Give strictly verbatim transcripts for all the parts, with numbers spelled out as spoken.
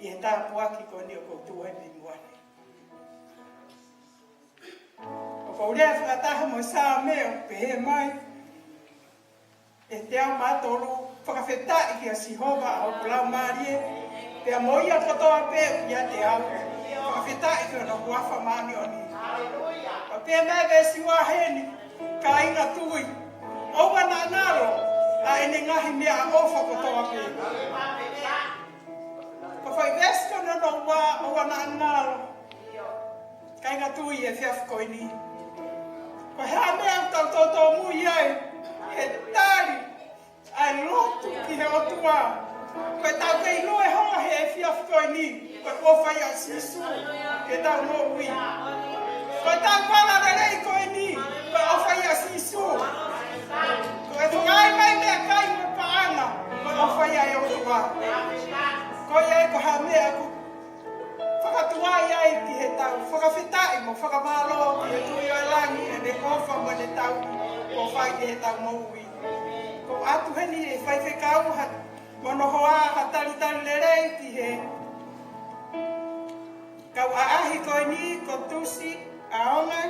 ʻi he tāpuaki ko eni ʻoku ou tuʻu ai mei muʻa ni. ʻOku ou lea fakataha mo e Saame ʻoku pehē mai, ʻe teau mā tolu, fakafetaʻi kia Sihova ʻa hoku laumālie, pea mo ia kotoa pē ʻoku ʻiate au, fakafetaʻi ki hono huafa māʻoniʻoni. ʻOku pehē mai veesi ua heni, kāinga tui, ʻoua naʻa ngalo ʻa ʻene ngaahi meʻaʻofa kotoa pē. Ko e foʻi veesi ko ena hono ua, ʻoua naʻa ngalo. Kāinga tui, he efiafi ko eni, ko e hā e meʻa ʻoku tau tōtōmui ai he tali ʻa e lotu ki he ʻOtua? Ko ʻetau kei ʻilo ʻe holo he efiafi ko eni, ko e ʻofa ia ʻa Sīsū ki heʻetau moʻui. Ko ʻetau vala lelei ko eni, ko e ʻofa ia ʻa Sīsū. Ko e fakaʻai mai meʻakai mo e paʻanga, ko e ʻofa ia ʻa e ʻOtua. Ko ia ko e hā e meʻa ʻoku fakatuai ai ki heʻetau fakafetaʻi mo fakamālō ki he Tuʻi ʻo e langi, ʻene ʻofa mo ʻene tauhi kuo fai ki heʻetau moʻui. ʻOku ʻoatu heni ʻe he faifekau ha, mo hono hoa, ha talitali lelei ki he kau ʻaʻahi ko eni, ko Tusi ʻAonga,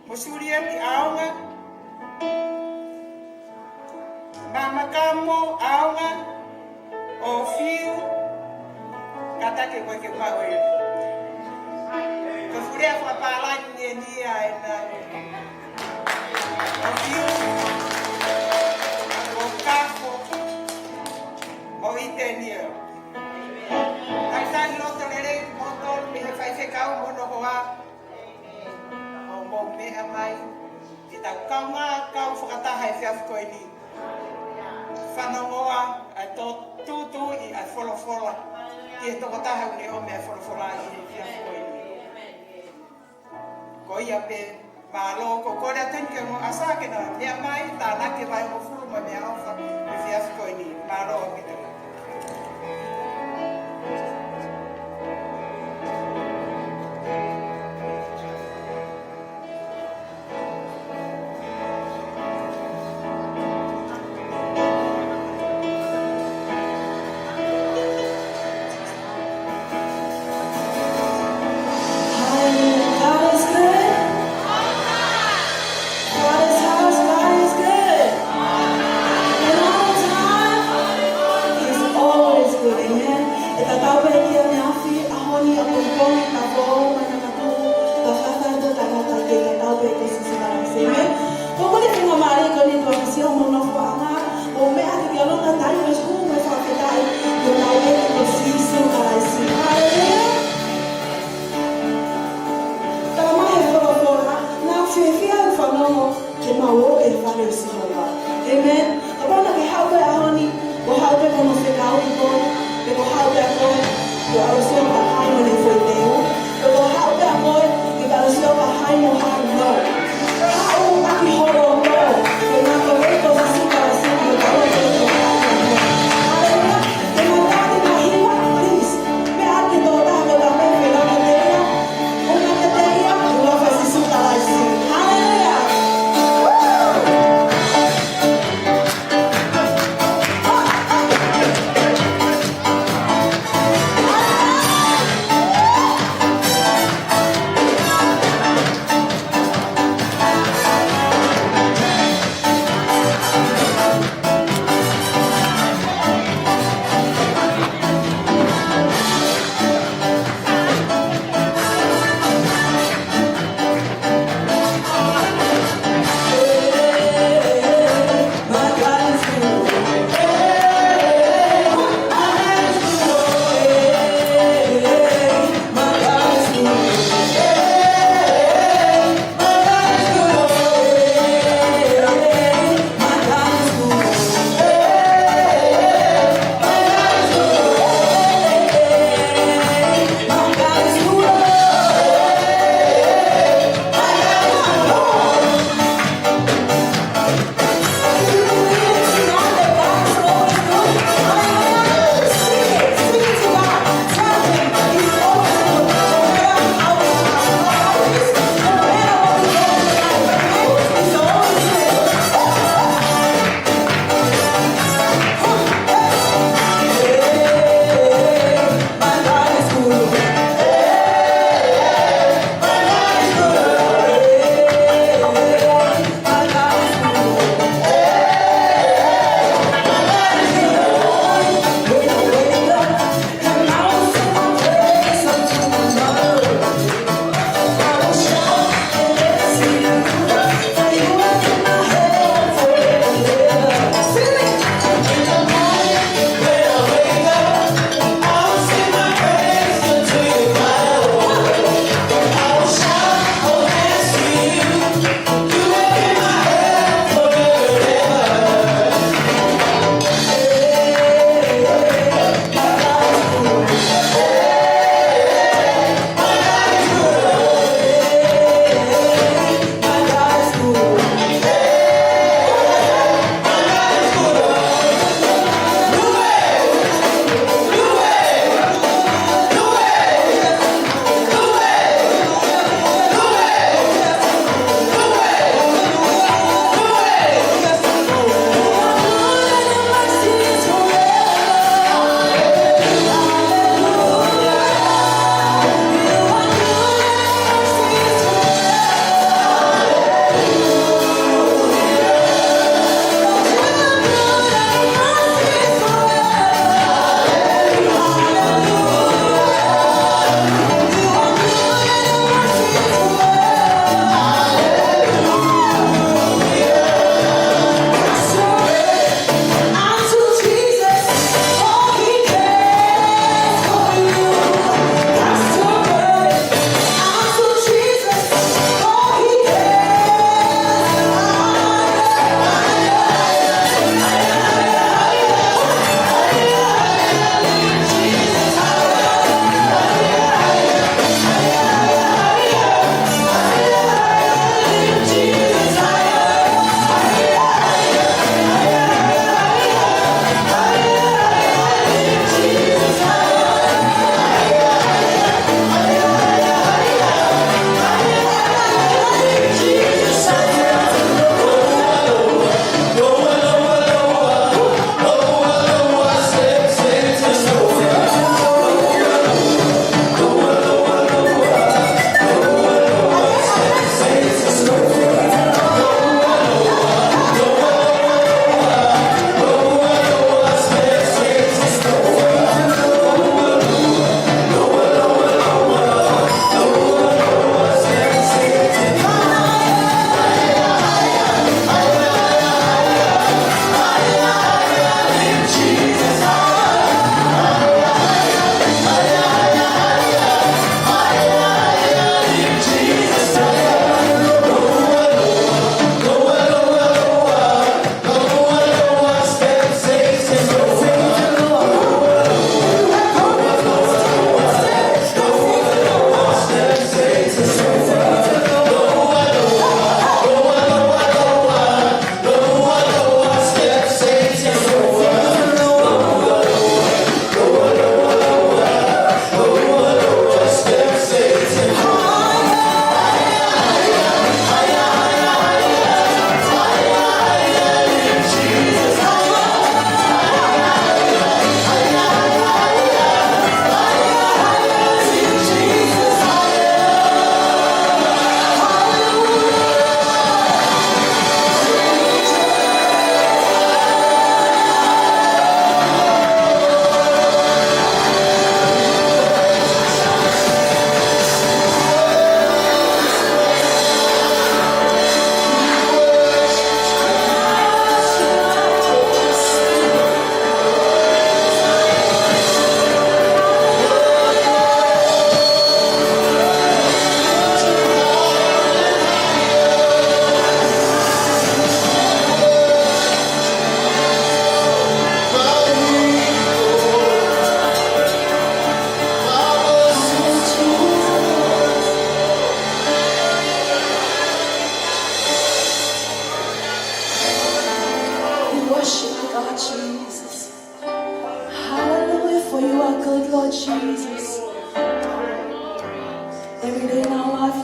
mo Sulieti ʻAonga, Mamakamo ʻAonga, ʻo Fiu, kātaki ko e ke maʻu e. Ko e fuʻu lea fakapālangi eni ia ʻa ena. ʻO Fiu, ʻo Kafo, mo ʻItenia. Talitali loto lelei kimoutolu mei he faifekau mo hono hoa. ʻOku mou meʻa mai, ke tau kaungā kau fakataha he efiafi ko eni. Fanongoa ʻa e tō tūtuuʻi ʻa e folofola ki he tokotaha ʻoku ne ʻomai ʻa e folofola ʻi he efiafi ko eni. Ko ia pē, mālō, ʻoku ou kole atu heni ki he ongo ʻasa ke na meʻa mai, tānaki e vahe hongofulu mo e meʻaʻofa he efiafi ko eni. Mālō ʻaupito. God is good. God is, God is good. And all the time.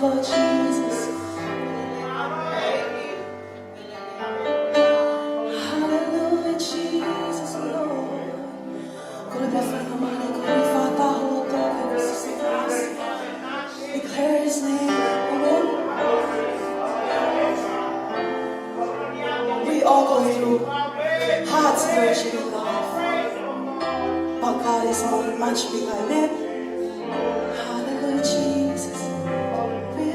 Lord Jesus. Hallelujah, Jesus, Lord. Kole pē fai ka mane, kole pē fai ka hoko, kole pē fai ka hoko. Declare his name. Amen. We all go through hard situation in life. But God is much bigger. Amen. Hallelujah, Jesus. We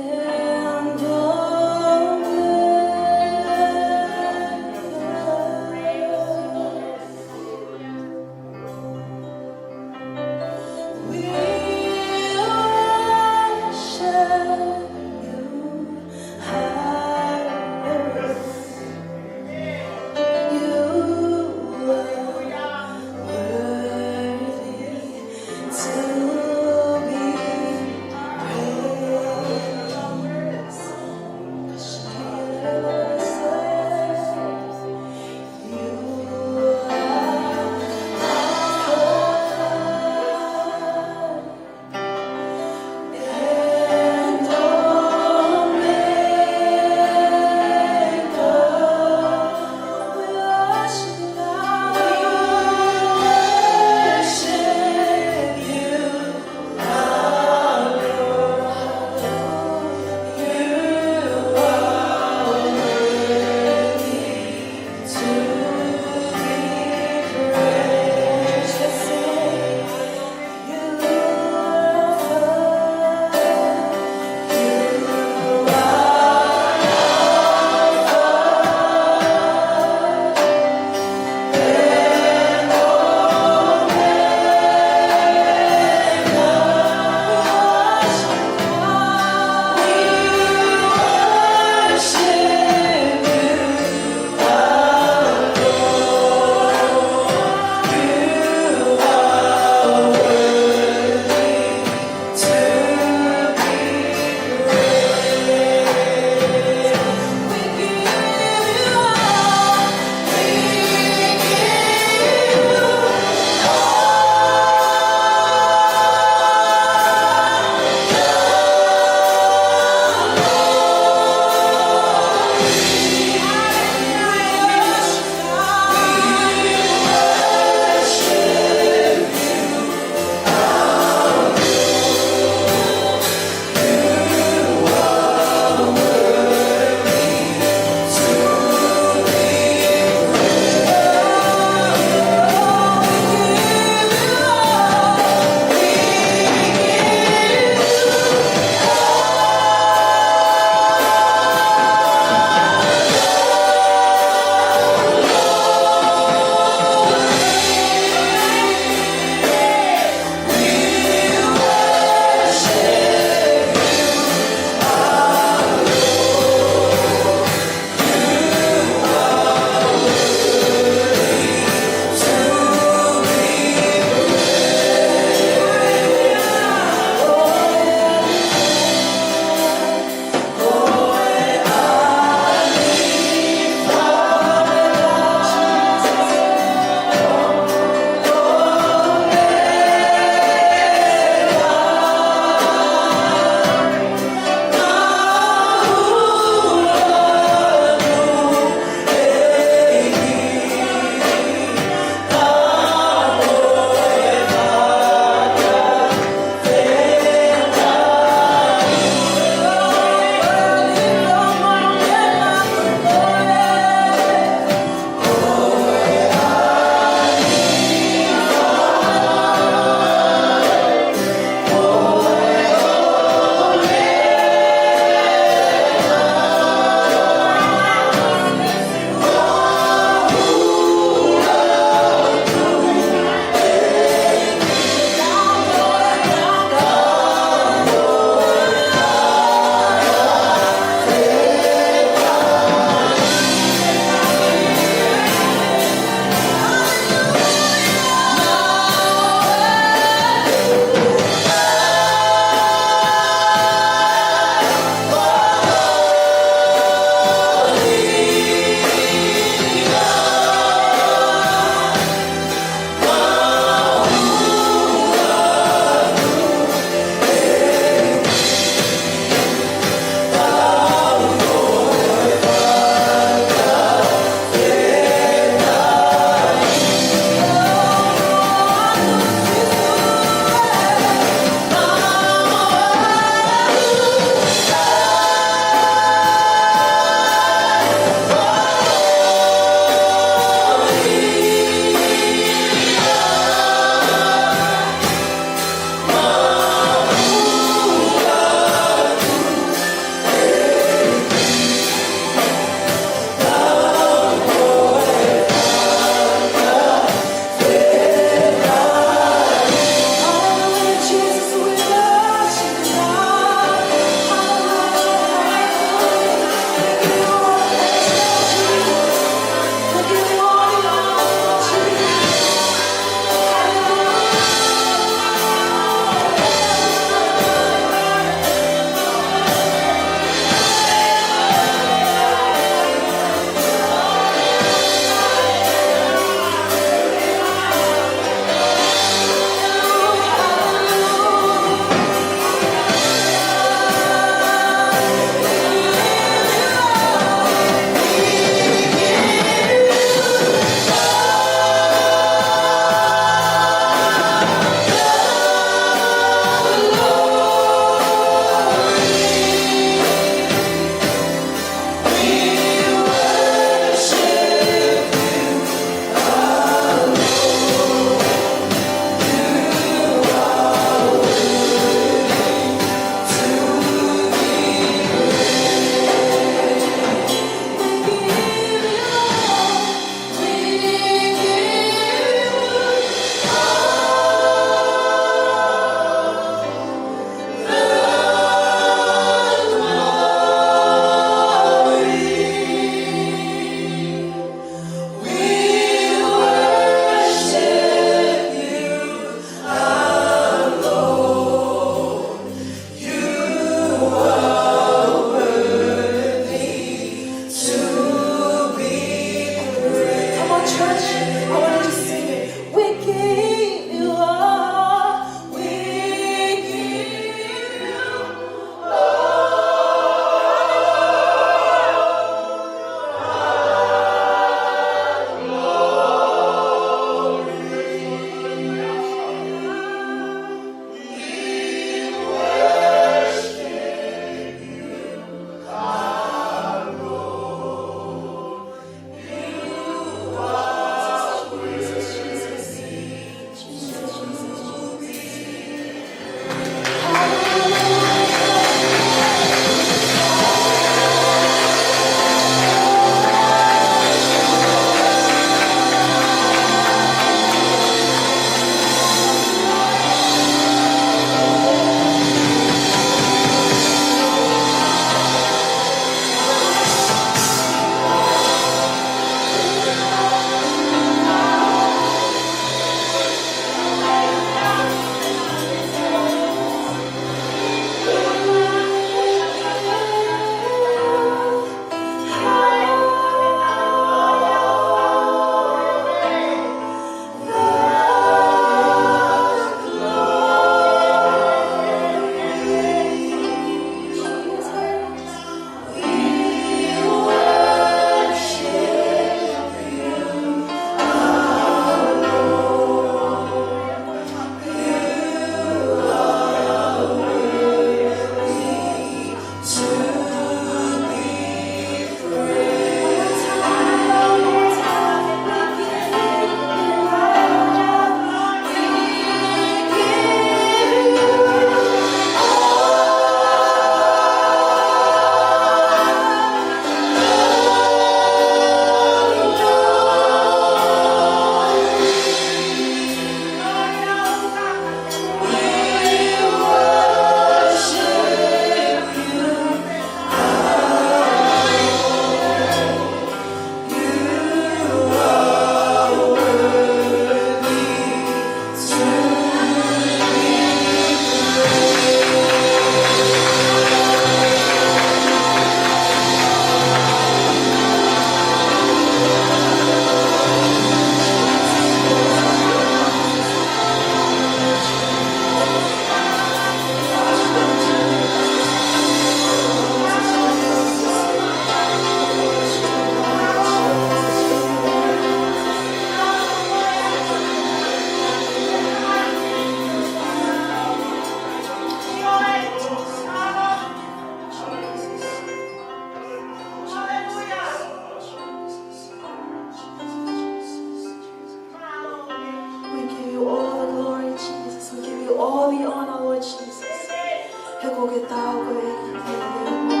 He kuo ke taau koe, ʻEiki, ki he ʻEiki.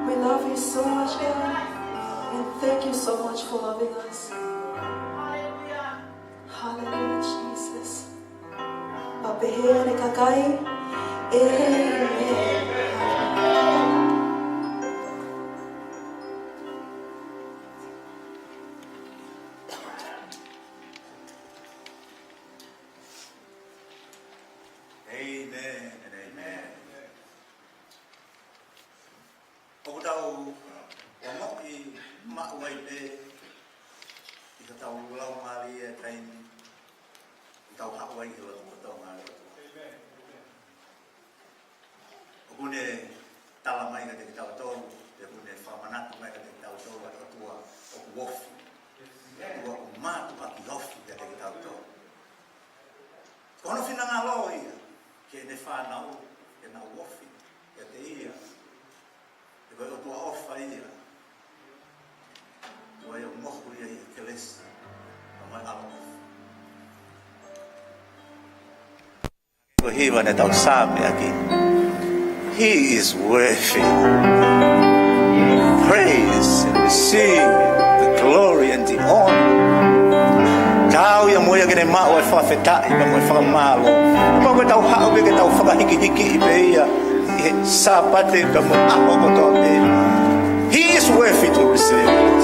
We love you so much, God, and thank you so much for loving us. Hallelujah, Jesus. Pea pehē ʻa e kakai, ʻĒmeni. Amen and amen. ʻOku tau ongoʻi maʻu ai pē ʻi hotau laumālie ʻa e taimi ʻoku tau haʻu ai ki he lotu ʻo Tonga ʻa e ʻOtua. ʻOku ne tala mai kiate kitautolu, pea ʻoku ne fakamanatu mai kiate kitautolu ʻa e ʻOtua ʻoku ofi. ʻOtua ʻoku mātuʻaki ofi kiate kitautolu. Ko hono finangalo ia ki heʻene fānau, ke nau ofi kiate ia. He ko e ʻOtua ʻofa ia. ʻOtua ia ʻoku mohu ia ʻi he kelesi, pea mo e ʻaloʻofa. Ko e hiva naʻa tau sāmeʻaki. He is worthy. Praise and receive the glory and the honor. Taau ia mo ia ke ne maʻu e fakafetaʻi pea mo e fakamālō. Pea ko ʻetau haʻu pē ke tau fakahīkihikiʻi pē ia ʻi he Sāpate pea mo e ʻaho kotoa pē. He is worthy to receive it.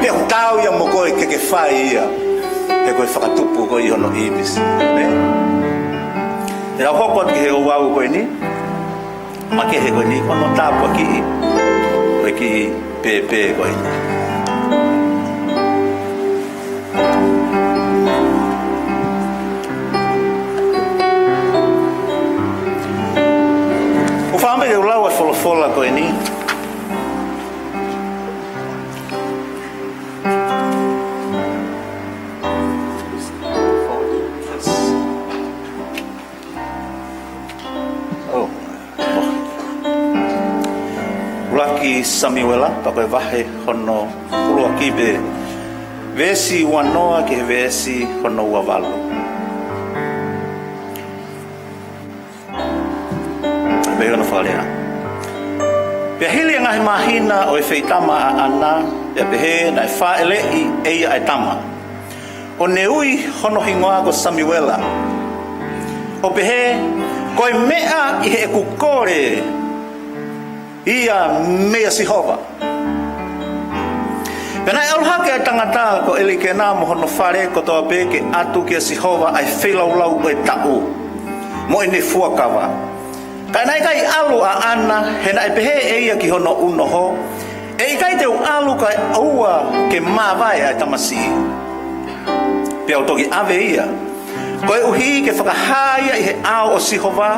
Pea ʻoku taau ia mo koe ke ke fai ia. He ko e fakatupu koe ʻi hono ʻīmisi. ʻĒmeni. Te tau hoko atu ki he ouau ko eni. Makehe ko eni, ko hono tāpuakiʻi ko e kiʻi pēpē ko eni. ʻOku ou fakaʻamu ke u lau ʻa e folofola ko eni. ʻUluaki Samiuela, pea ko e vahe hono ʻuluaki pē, veesi uanoa ki he veesi hono uavalu. Pea hili ʻa e ngaahi māhina ʻo e feitama ʻa ʻAna, pea pehē naʻe fāʻeleʻi ʻe ia ʻa e tama, ʻo ne ui hono hingoa ko Samiuela, ʻo pehē, ko e meʻa ʻi heʻeku kole ia meia Sihova. Pea naʻe ʻalu hake ʻa e tangata ko ʻElikena mo hono fale kotoa pē ke ʻatu kia Sihova ʻa e feilaulau ʻo e taʻu, mo ʻene fuakava. Ka naʻe ʻikai ʻalu ʻa ʻAna, he naʻe pehē ʻe ia ki hono unoho, ʻE ʻikai te u ʻalu kae ʻoua ke māvae ʻa e tamasiʻi. Pea u toki ʻave ia, koeʻuhi ke fakahā ia ʻi he ʻao ʻo Sihova,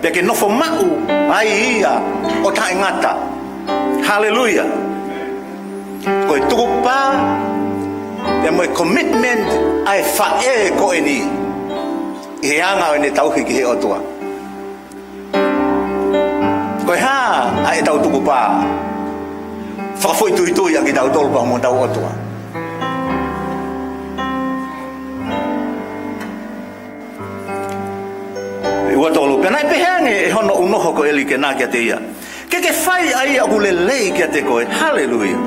pea ke nofo maʻu ai ia ʻo taʻengata. Haleluia. Ko e tukupā, pea mo e commitment ʻa e faʻē ko eni, ʻi he anga ʻo ʻene tauhi ki he ʻOtua. Ko e hā ʻa ʻetau tukupā? Fakafoʻituitui ʻa kitautolu pea mo hotau ʻOtua. Ua tolu, pea naʻe pehē ange ʻe hono unoho ko ʻElikena kiate ia, Ke ke fai ʻa ia ʻoku lelei kiate koe. Haleluia.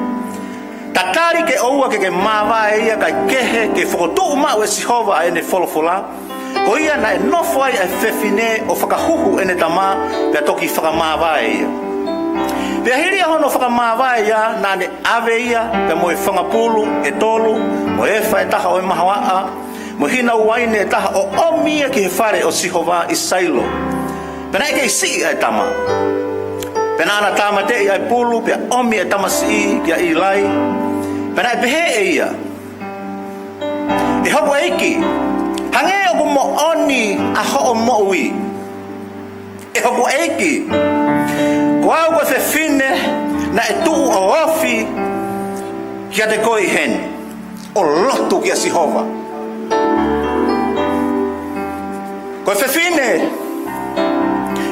Tatali ke ʻoua ke ke māvae ia, kae kehe ke fokotuʻu maʻu ʻe Sihova ʻa ʻene folofola, ko ia naʻe nofo ai ʻa e fefine ʻo fakahuhu ʻene tama, pea toki fakamāvae ia. Pea hili ʻa hono fakamāvae ia, naʻa ne ʻave ia, pea mo e fanga pulu ʻe tolu, mo e efa ʻe taha ʻo e mahoaʻa, mo e hina uaine ʻe taha, ʻo ʻomi ia ki he fale ʻo Sihova ʻi Sailo. Pea naʻe kei siʻi ʻa e tama. Pea naʻa na tāmateʻi ʻa e pulu, pea ʻomi ʻa e tamasiʻi kia ʻĪlai. Pea naʻe pehē ʻe ia, ʻE hoku ʻeiki, hangē ʻoku moʻoni ʻa hoʻo moʻui, ʻe hoku ʻeiki, ko au ko e fefine naʻe tuʻu ʻo ofi kiate koe ʻi heni, ʻo lotu kia Sihova. Ko e fefine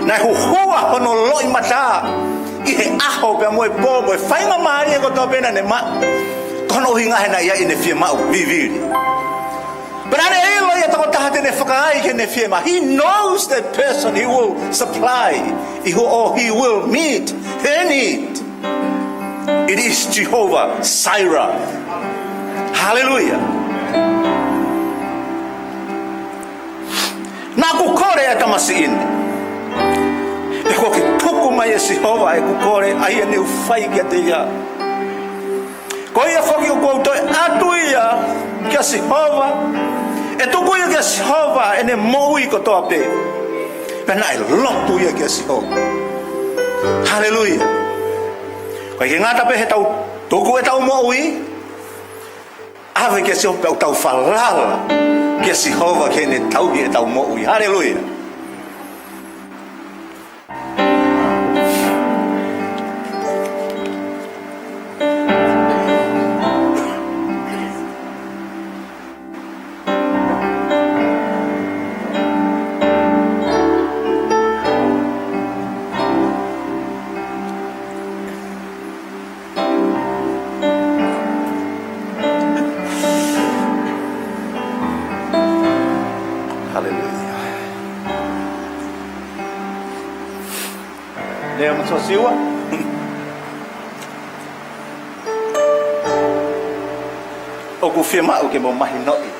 naʻe huhua hono loʻimata ʻi he ʻaho pea mo e pō, mo e faingamālie kotoa pē naʻa ne maʻu, ko hono ʻuhinga he naʻe ʻi ai ʻene fiemaʻu vivili. Pea naʻa ne ʻilo ia e tokotaha te ne fakaai ki heʻene fiemaʻu. He knows the person he will supply, he will, or he will meet her need. It is Jehovah Jireh. Hallelujah. Naʻa ku kole ʻa e tamasiʻi ni. Pea kuo ke tuku mai ʻe Sihova ʻeku kole, ʻa ia ne u fai kiate ia. Ko ia foki ʻoku ou toe ʻatu ia kia Sihova, ʻe tuku ia kia Sihova ʻene moʻui kotoa pē. Pea naʻe lotu ia kia Sihova. Haleluia. ʻIkai ke ngata pē heʻetau tuku ʻetau moʻui, ʻave kia Sihova pea ʻoku tau falala kia Sihova ke ne tauhi ʻetau moʻui. Haleluia. Haleluia. Lea mo Sosiua. ʻOku fiemaʻu ke mo mahinoʻi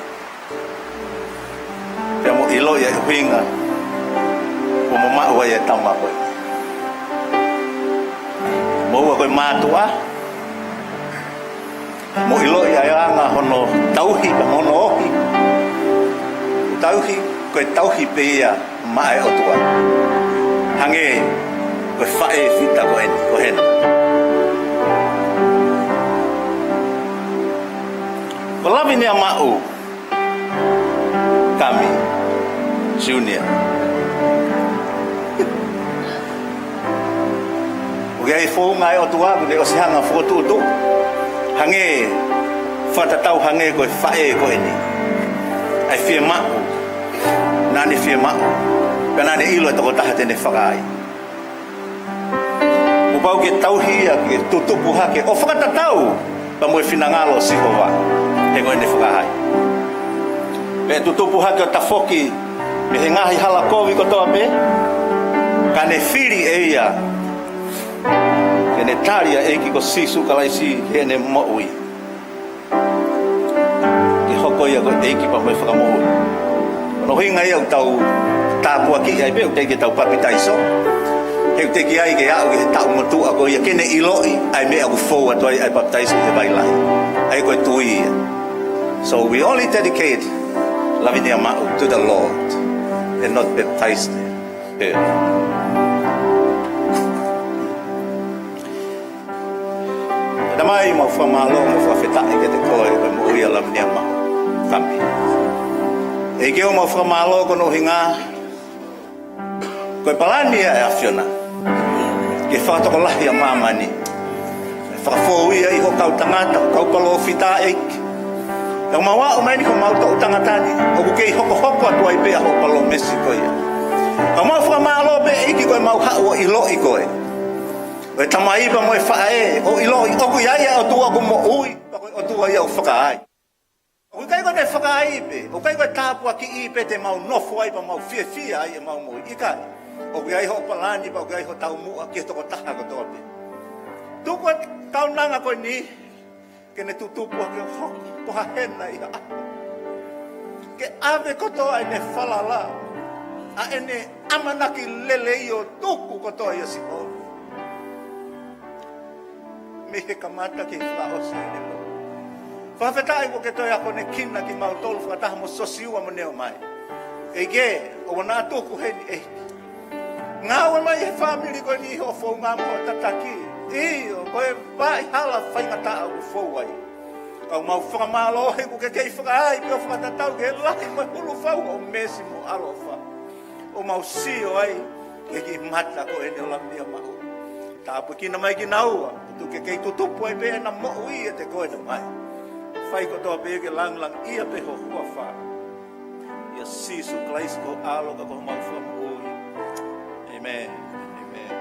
pea mo ʻiloʻi ʻa e ʻuhinga ʻoku mo maʻu ai e tama ko ē. Mo ua ko e mātuʻa, mo ʻiloʻi ʻa e anga hono tauhi, pea mo hono ohi. Tauhi, ko e tauhi pē ia maʻa e ʻOtua. Hangē ko e faʻē fita ko eni, ko heni. Ko Lavinia Maʻu Kami Junior. ʻOku ʻi ai e founga ʻa e ʻOtua, kuo ne ʻosi hanga ʻo fokotuʻutuʻu. Hangē, fakatatau hangē ko e faʻē ko eni. ʻA e fiemaʻu naʻa ne fiemaʻu. Pea naʻa ne ʻilo e tokotaha te ne fakaai. Kuo pau ke tauhi ia ke tutupu hake ʻo fakatatau pea mo e finangalo ʻo Sihova, he ko ʻene fakaai. Pea tutupu hake ʻo tafoki mei he ngaahi hala kovi kotoa pē, ka ne fili ʻe ia ke ne tali ʻa e ʻEiki ko Sīsū Kalaisi ki heʻene moʻui, ke hoko ia ko e ʻEiki pea mo e Fakamoʻui. Ko hono ʻuhinga ia ʻoku tau tāpuakiʻi ai pē, ʻoku teʻeki ke tau papitaiso. He ʻoku teʻeki ai ke aʻu ki he taʻu motuʻa ko ia ke ne ʻiloʻi ʻa e meʻa ʻoku fou atu ai ʻa e papitaiso ʻi he vai lahi. ʻA ia ko e tui ia. So we only dedicate Lavinia Maʻu to the Lord and not baptize her. ʻE Tamai, mau fakamālō, mau fakafetaʻi kiate koe, ko e moʻui ʻa Lavinia Maʻu Kami. ʻEiki, mau fakamālō ko hono ʻuhinga ko e palani ia ʻa e ʻAfiona ke fakatokolahi ʻa māmani. Fakafou ia ʻi ho kau tangata, ho kau palōfita, ʻEiki. Ka mau aʻu mai eni ki homau toʻu tangata ni, ʻoku kei hokohoko atu ai pē ʻa hoʻo palōmesi ko ia. Ka mau fakamālō pē, ʻEiki, ko e mau haʻu ʻo ʻiloʻi koe, ko e tamai pea mo e faʻē, ʻo ʻiloʻi ʻoku ʻi ai ʻa e ʻOtua ʻoku moʻui, pea ko e ʻOtua ia ʻoku fakaai. ʻOku ʻikai ko ʻene fakaai pē, ʻoku ʻikai ko e tāpuakiʻi pē te mau nofo ai pea mau fiefia ai ʻemau moʻui, ʻikai. ʻOku ʻi ai hoʻo palani pea ʻoku ʻi ai hoʻo taumuʻa ki he tokotaha kotoa pē. Tuku e kaunanga ko eni ke ne tutupu hake ʻo hoko ko ha hena ʻi ha ʻaho, ke ʻave kotoa ʻene falala, ʻa ʻene ʻamanaki lelei ʻo tuku kotoa ia Sihova, mei he kamata ki he fakaʻosi ʻene moʻui. Fakafetaʻi kuo ke toe akonekina kimautolu fakataha mo Sosiua mo Neomai. ʻEiki, ʻoua naʻa tuku heni, ʻEiki. Ngāue mai he fāmili ko eni ʻi hoʻo founga mo hoʻo tataki. ʻIo, ko e vaʻa hala faingataʻa ʻoku fou ai. Ka mau fakamālō he kuo ke kei fakaai pea fakatatau ki he lahi mo e hulu fau ʻo e meesi mo e ʻaloʻofa ʻoku mau sio ai ki he kiʻi mata ko eni ʻo Lavinia Maʻu. Tāpuekina mai kinaua, tuku ke kei tutupu ai pē ʻena moʻui ʻiate koe, Tamai. Fai kotoa pē ke langilangiʻia pē ho huafa. ʻIa Sīsū Kalaisi ko ho ʻAlo ka ko homau Fakamoʻui. ʻĒmeni. ʻĒmeni.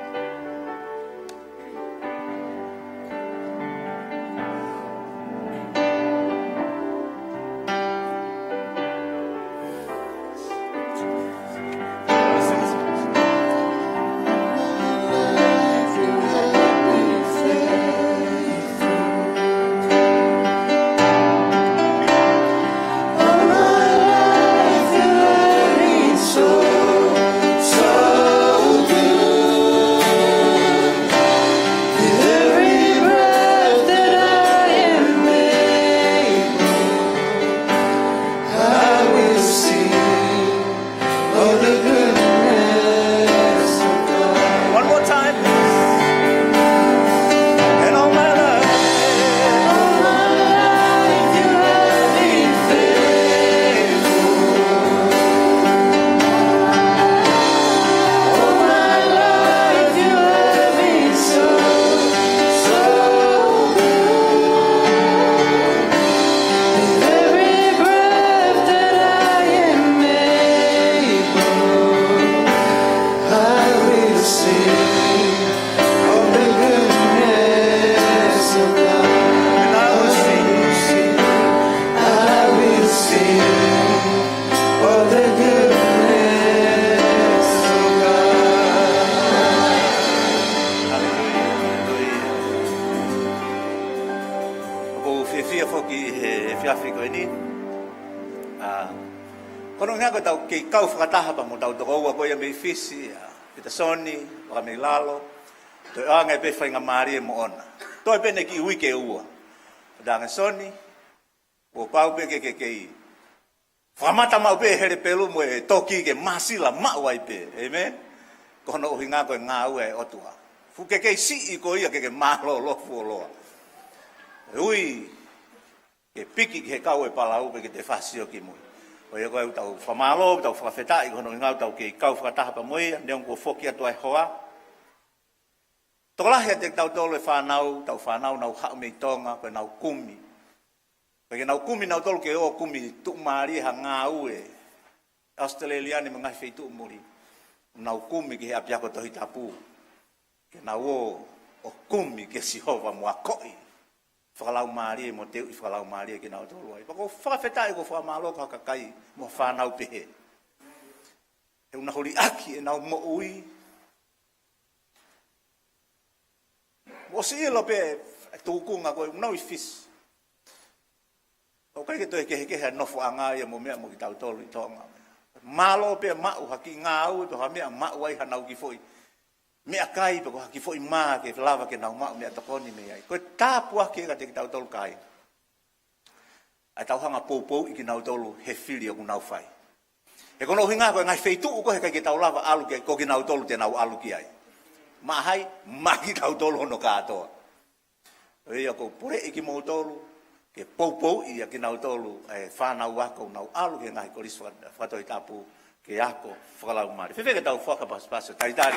Fiefia foki he, he efiafi ko eni. ʻA, ko hono ʻuhinga ko ʻetau kei kau fakataha pea mo ʻetau tokoua ko ia mei Fisi, ʻa Pita Soni Vakameilalo. Toe ʻoange pē faingamālie moʻona. Toe pē ʻene kiʻi uike ʻe ua. Pea talaange, Soni, kuo pau pē ke ke kei fakamata maʻu pē he lepelu mo e toki ke māsila maʻu ai pē. ʻĒmeni. Ko hono ʻuhinga ko e ngāue ʻa e ʻOtua. Fuʻu ke kei siʻi ko ia ke ke mālōlō fuoloa. Ui, ke piki ki he kau e palau pē ke te fāsio ki mui. Ko ia ko ʻetau fakamālō, tau fakafetaʻi, ko hono ʻuhinga ʻetau kei kau fakataha pea mo ia, neongo kuo foki atu ʻa e hoa. Tokolahi ʻiate kitautolu e fānau, ʻetau fānau naʻa nau haʻu mei Tonga, ko ʻenau kumi. Pea ke nau kumi nautolu ke ō kumi tuʻumālie ha ngāue ʻAositelēlia ni mo e ngaahi feituʻu muli. Nau kumi ki he ʻapiako Tohi Tapu. Ke nau ō ʻo kumi kia Sihova mo akoʻi fakalaumālie mo teuʻi fakalaumālie kinautolu ai. Pea ʻoku ou fakafetaʻi, ʻoku ou fakamālō ki he kakai mo e fānau pehē. He ʻoku nau liʻaki ʻenau moʻui. Mo ʻosi ʻilo pē e tūkunga ko ē ʻoku nau ʻi Fisi. ʻOku ʻikai ke toe kehekehe ʻa e nofoʻanga ia mo e meʻa mo kitautolu ʻi Tonga. Mālō pē maʻu ha kiʻi ngāue pe ha meʻa maʻu ai hanau kiʻi foʻi meʻakai pe ko ha kiʻi foʻi mā ke lava ke nau maʻu meʻatokoni mei ai. Ko e tāpuaki ē kiate kitautolu kāinga. ʻA ʻetau hanga ʻo poupouʻi kinautolu he fili ʻoku nau fai. He ko hono ʻuhinga ko e ngaahi feituʻu ko ē he ʻikai ke tau lava ʻalu ki ai, ko kinautolu te nau ʻalu ki ai. Maʻa hai? Maʻa kitautolu hono kātoa. ʻA ia ʻoku ou poleʻi kimoutolu, ke poupouʻi ʻa kinautolu, e fānau ako ʻoku nau ʻalu ki he ngaahi kolisi faka-, fakatohitapu, ke ako fakalaumālie. Fēfē ke tau fakapasipasi ʻo talitali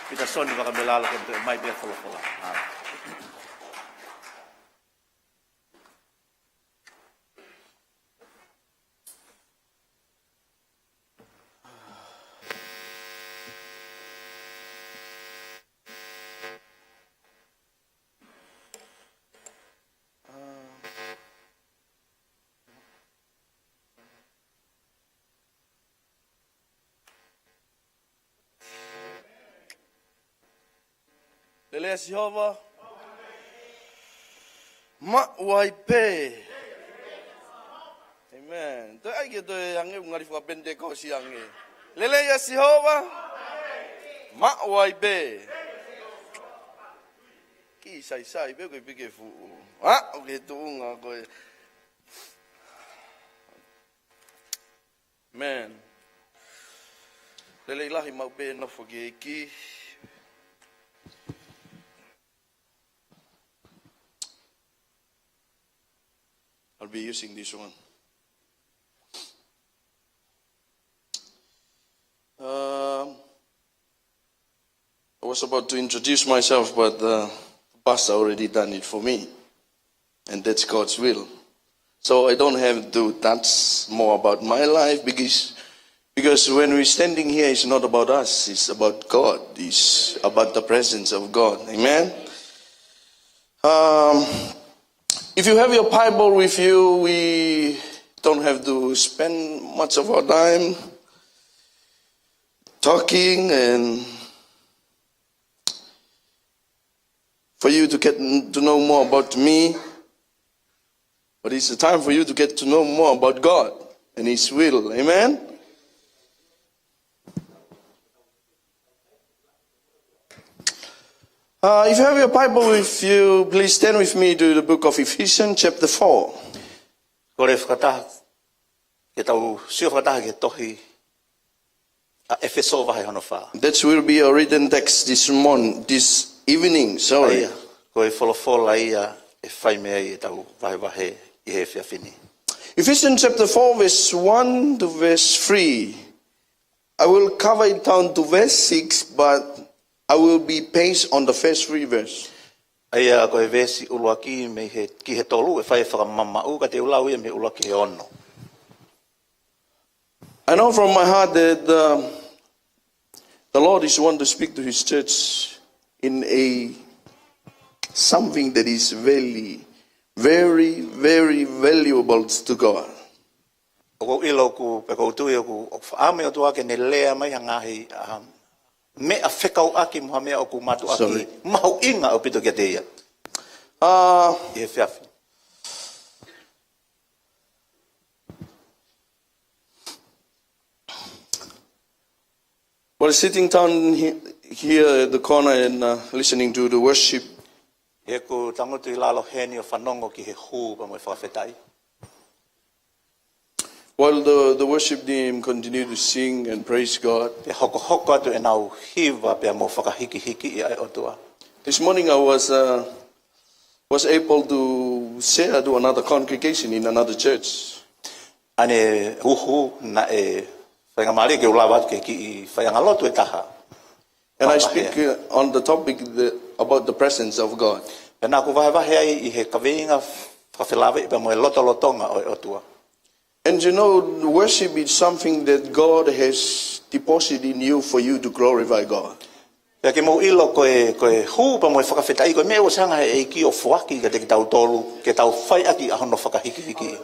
Pita Soni Vakameilalo ke ne toe ʻomai pē folofola. ʻĀ. Lelei ʻa Sihova. Maʻu ai pē. ʻĒmeni. Toe ʻai ke toe ange ʻū ngali fakapenitekosi ange. Lelei ʻa Sihova. Maʻu ai pē. Kiʻi saisai pē ko e pike fuʻu. ʻĀ, ʻoku ke tuʻunga ko ē. ʻĒmeni. Lelei lahi maʻu pē nofo ki he ʻEiki. I'll be using this one. Um, I was about to introduce myself, but uh, the pastor already done it for me. And that's God's will. So I don't have to touch more about my life because, because when we're standing here, it's not about us, it's about God. It's about the presence of God. Amen? Um, if you have your Bible with you, we don't have to spend much of our time talking and for you to get to know more about me, but it's a time for you to get to know more about God and His will. Amen? Uh, if you have your Bible with you, please turn with me to the book of Ephesians, chapter four. Kole fakataha, ke tau sio fakataha ki he tohi ʻa ʻEfesō vahe hono fā. That will be a written text this morn, this evening, sorry. ʻA ia, ko e folofola ia ʻe fai mei ai ʻetau vahevahe ʻi he efiafi ni. Ephesians chapter four, verse one to verse three. I will cover it down to verse six, but I will be based on the first three verse. ʻA ia ko e veesi ʻuluaki mei he, ki he tolu ʻe fai e fakamamaʻu, ka te u lau ia mei he ʻuluaki ki he ono. I know from my heart that uh, the Lord is want to speak to His church in a something that is very, very, very valuable to God. ʻOku ou ʻilo ʻoku, pea ʻoku ou tui ʻoku, ʻoku faʻa ʻamu ʻOtua ke ne lea mai ha ngaahi, um, meʻa fekauʻaki mo ha meʻa ʻoku mātuʻaki, sorry, mahuʻinga ʻaupito kiate ia. Uh, ʻI he efiafi. I was sitting down he- here at the corner and uh, listening to the worship. ʻI heʻeku tangutu ʻi lalo heni ʻo fanongo ki he hū pea mo e fakafetaʻi. While the, the worship team continue to sing and praise God, Pea hokohoko atu ʻenau hiva pea mo fakahīkihikiʻi ʻa e ʻOtua. This morning I was, uh, was able to share to another congregation in another church. ʻAneafi naʻe faingamālie ke u lava atu ki he kiʻi faiʻanga lotu ʻe taha. And I speak uh, on the topic the, about the presence of God. Pea naʻá ku vahevahe ai ʻi he kaveinga fakafelāveʻi pea mo e lotolotonga ʻo e ʻOtua. And you know, worship is something that God has deposited in you for you to glorify God. Pea ke mou ʻilo ko e, ko e hū pea mo e fakafetaʻi ko e meʻa ʻoku ʻosi hanga ʻe he ʻEiki ʻo foaki kiate kitautolu, ke tau fai ʻaki ʻa hono fakahīkihikiʻi.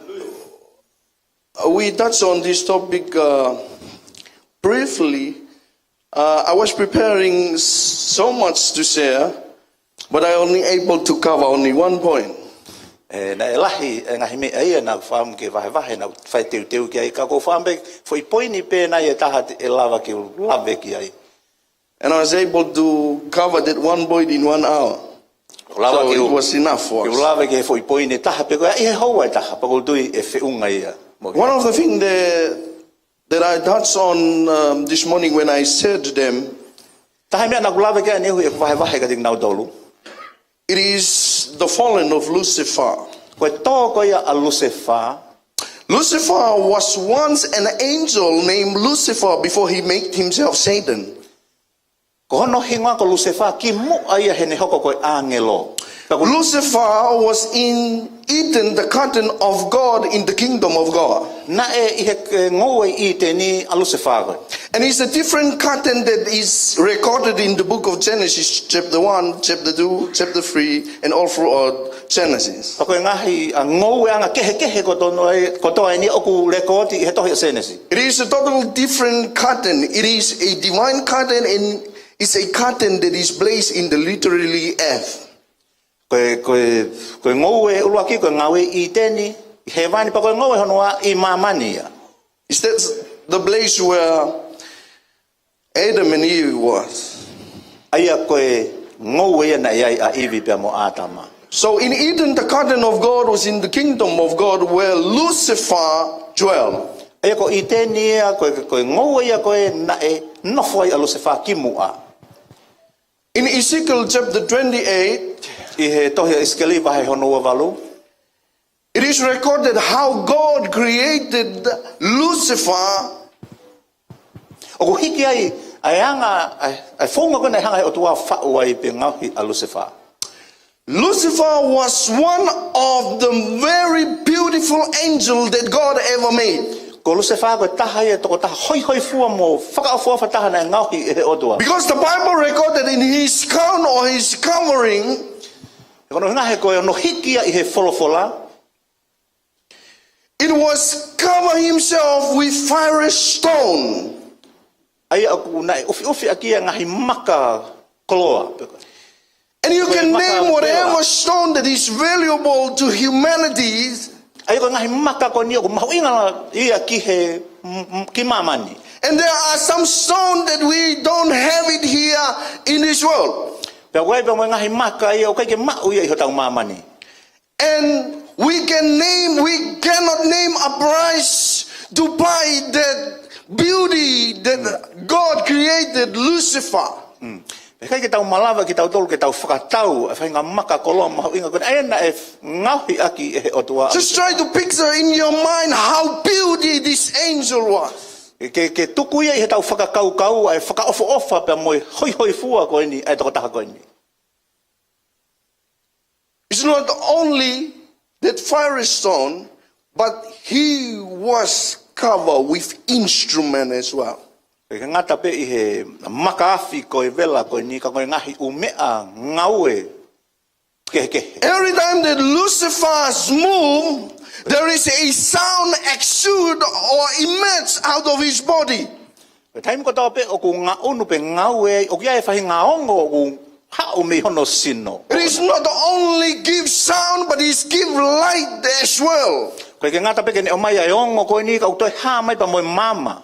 Uh, we touched on this topic uh, briefly. Uh, I was preparing s- so much to share, but I only able to cover only one point. ʻE, naʻe lahi e ngaahi meʻa ia naʻá ku fakaʻamu ke vahevahe, naʻá ku fai teuteu ki ai, ka ʻoku ou fakaʻamu pē foʻi poini pē nai ʻe taha te u lava ke u lave ki ai. And I was able to cover that one point in one hour. Lava So ke u- it was enough for ke u us. Lave ki he foʻi poini ʻe taha pē ko ia ʻi he houa ʻe taha, pea ʻoku ou tui ʻe feʻunga ia. Mo One of the things that, that I touched on um, this morning when I said to them, Taha e meʻa naʻá ku lave ki ai ʻaneafi ʻi heʻeku vahevahe kiate kinautolu. It is the falling of Lucifer. Ko e tō ko ia ʻa Lusefā. Lucifer was once an angel named Lucifer before he made himself Satan. Ko hono hingoa ko Lusefā kimuʻa ia heʻene hoko ko e ʻāngelo. Ka ko Lucifer was in Eden, the garden of God, in the kingdom of God. Naʻe ʻi he ke ngoue ʻi ʻĪteni ʻa Lusefā ko ē. And it's a different garden that is recorded in the book of Genesis, chapter one, chapter two, chapter three, and all throughout Genesis. Pea ko e ngaahi ʻa ngoueʻanga kehekehe kotoa ē, kotoa eni ʻoku lēkooti ʻi he tohi ʻa Sēnesi. It is a totally different garden. It is a divine garden and it's a garden that is placed in the literally earth. Ko e, ko e, ko e ngoue ʻuluaki, ko e ngoue ʻi ʻĪteni, ʻi hēvani, pea ko e ngoue hono ua ʻi māmani ia. Is that the place where Adam and Eve was? ʻA ia ko e ngoue ia naʻe ʻi ai ʻa ʻIvi pea mo ʻĀtama. So in Eden, the garden of God was in the kingdom of God where Lucifer dwelt. ʻA ia ko ʻĪteni ia, ko e, ko e ngoue ia ko ē naʻe nofo ai ʻa Lusefā kimuʻa. In Ezekiel chapter twenty-eight, ʻI he tohi ʻa ʻIsikeli vahe hono ua valu. It is recorded how God created Lucifer. ʻOku hiki ai ʻa e anga, ʻa e, ʻa e founga ko ē naʻe hanga ʻe he ʻOtua ʻo faʻu ai pe ngaohi ʻa Lusefā. Lucifer was one of the very beautiful angel that God ever made. Ko Lusefā ko e taha ia e tokotaha hoihoifua mo fakaʻofoʻofa taha naʻe ngaohi ʻe he ʻOtua. Because the Bible recorded in his crown or his covering, He ko hono hingoa he ko e hono hiki ia ʻi he folofola. It was cover himself with fiery stone. ʻA ia ʻoku naʻe ʻufiʻufi ʻaki ia ngaahi maka koloa. And you Ko e can maka name whatever koloa. Stone that is valuable to humanity. ʻA ia ko e ngaahi maka ko eni ʻoku mahuʻinga ia ki he, m- m- ki māmani. And there are some stone that we don't have it here in this world. Pea ʻoku ʻi ai pē mo e ngaahi maka ia ʻoku ʻikai ke maʻu ia ʻi hotau māmani. And we can name, we cannot name a price to buy that beauty that God created, Lucifer. Pea ʻikai ke tau malava kitautolu ke tau fakatau ʻa e faʻahinga maka koloa mahuʻinga ko ē naʻe ngaohi ʻaki ʻe he ʻOtua. Just try to picture in your mind how beauty this angel was. Ke, ke tuku ia ʻi heʻetau fakakaukau ʻa e fakaʻofoʻofa pea mo e hoihoifua ko eni ʻa e tokotaha ko eni. It's not only that fiery stone, but he was covered with instrument as well. ʻIkai ke ngata pē ʻi he maka afi ko e vela ko eni ka ko e ngaahi ʻū meʻa ngaue kehekehe. Every time that Lucifer's move, there is a sound exude or emerge out of his body. Ko e taimi kotoa pē ʻoku ngaʻunu pe ngaue ai, ʻoku ʻi ai e faʻahinga ongo ʻoku haʻu mei hono sino. It is not only give sound, but it give light as well. ʻIkai ke ngata pē ke ne ʻomai ʻa e ongo ko eni ka ʻoku toe hā mai pea mo e maama.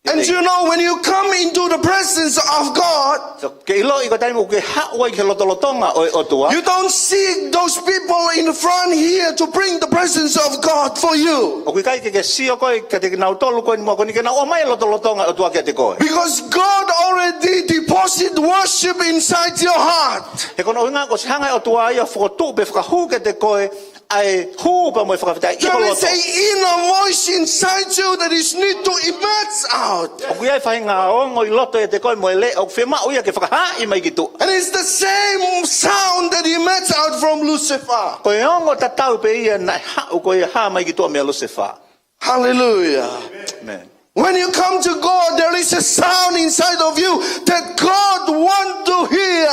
And you know, when you come into the presence of God, So, ke ʻiloʻi ko e taimi ʻoku ke haʻu ai ki he lotolotonga ʻo e ʻOtua. You don't seek those people in the front here to bring the presence of God for you. ʻOku ʻikai ke ke sio koe kiate kinautolu ko eni muʻa ko eni ke nau ʻomai e lotolotonga ʻo e ʻOtua kiate koe. Because God already deposit worship inside your heart. He ko hono ʻuhinga kuo ʻosi hanga ʻe he ʻOtua ia ʻo fokotuʻu pe fakahū kiate koe ʻa e hū pea mo e fakafetaʻi ʻi ho loto. There is a inner voice inside you that is need to emerge out. ʻOku ʻi ai e faʻahinga ongo ʻi loto ʻiate koe mo e lea ʻoku fiemaʻu ia ke fakahaaʻi mai ki tuʻa. And it's the same sound that emerged out from Lucifer. Ko e ongo tatau pē ia naʻe haʻu ko ia ʻo hā mai ki tuʻa meia Lucifer. Hallelujah. Amen. When you come to God, there is a sound inside of you that God want to hear.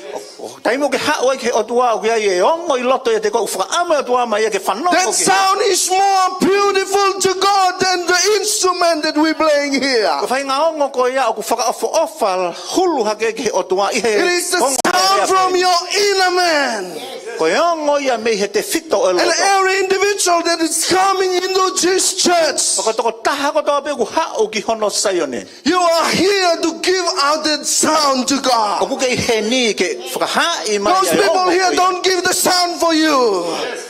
ʻO, ʻo, taimi ʻoku ke haʻu ai ki he ʻOtua ʻoku ʻi ai e ongo ʻi loto ʻiate koe ʻoku fakaʻamu ʻe he ʻOtua mai ia ke fanongo ki ai. That sound is more beautiful to God than the instrument that we playing here. Ko e faʻahinga ongo ko ia ʻoku fakaʻofoʻofa hulu hake ki he ʻOtua ʻi he ongo lea pē. It is the sound from your inner man. Ko e ongo ia mei he tefito ʻo e loto. And every individual that is coming into this church, Ko e tokotaha kotoa pē ʻoku haʻu ki hono Saione. You are here to give out that sound to God. ʻOku ke ʻi heni ke fakahaaʻi mai Those people here don't give the sound for you.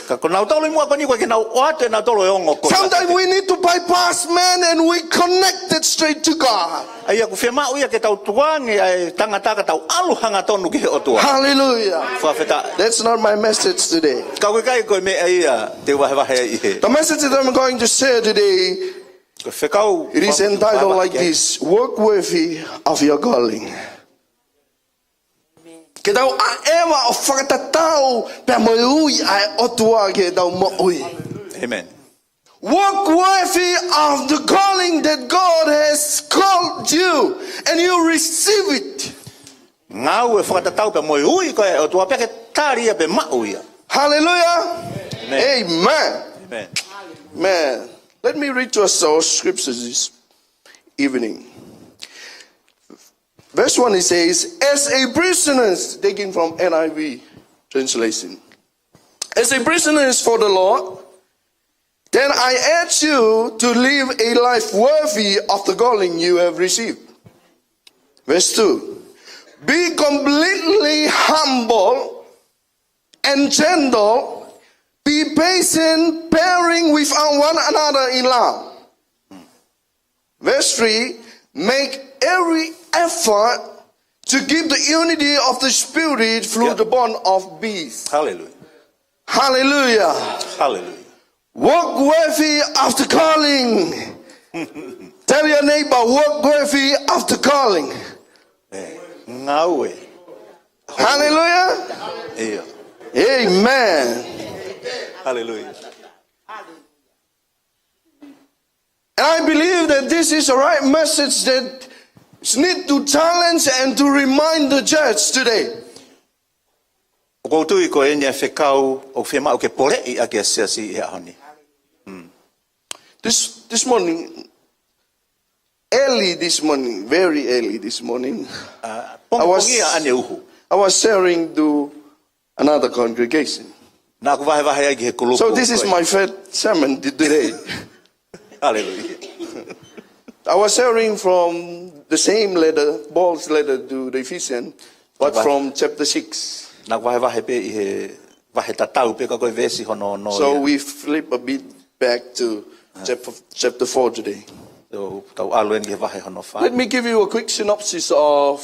Ka ko nautolu ʻi muʻa ko eni ʻoku ʻikai ke nau ʻoatu ʻe nautolu e ongo ko ia. Sometimes we need to bypass man and we connect it straight to God. ʻA ia ʻoku fiemaʻu ia ke tau tukuange ʻa e tangata ka tau ʻalu hangatonu ki he ʻOtua. Hallelujah. Fakafetaʻi. That's not my message today. Ka ʻoku ʻikai ko e meʻa ia te u vahevahe ai ʻi he. The message that I'm going to share today, Ko e fekau it is entitled like this, Work Worthy of Your Calling. Ke tau ʻaʻeva ʻo fakatatau pea mo e ui ʻa e ʻOtua ki heʻetau moʻui. Amen. Walk worthy of the calling that God has called you and you receive it. Ngāue fakatatau pea mo e ui ko ia ʻa e ʻOtua pea ke tali ia pea maʻu ia. Hallelujah. Amen. Amen. Amen. Amen. Let me read to us our scriptures this evening. Verse one, it says, as a prisoner, taken from N I V translation. As a prisoner for the Lord, then I urge you to live a life worthy of the calling you have received. Verse two, be completely humble and gentle, be patient, bearing with one another in love. Verse three, make every effort to keep the unity of the Spirit through Yeah. the bond of peace. Hallelujah. Hallelujah. Hallelujah. Walk worthy of the calling. Tell your neighbor, walk worthy of the calling. Eh, ngāue. Hallelujah. ʻIo. Amen. Hallelujah. And I believe that this is the right message that need to challenge and to remind the church today. ʻOku ou tui ko eni ʻa e fekau ʻoku fiemaʻu ke poleʻi ʻaki ʻa e siasi ʻi he ʻaho ni. This, this morning, early this morning, very early this morning, Ah, pongipongia ʻaneuhu. I was sharing to another congregation. Naʻá ku vahevahe ai ki he kulupu. So this is my first sermon t-, today. Hallelujah. I was sharing from the same letter, Paul's letter to the Ephesians, but Right. from chapter six. Naʻá ku vahevahe pē ʻi he vahe tatau pē ka ko e veesi hono ono ia. So we flip a bit back to chapter, chapter four today. So, tau ʻalu eni ki he vahe hono fā. Let me give you a quick synopsis of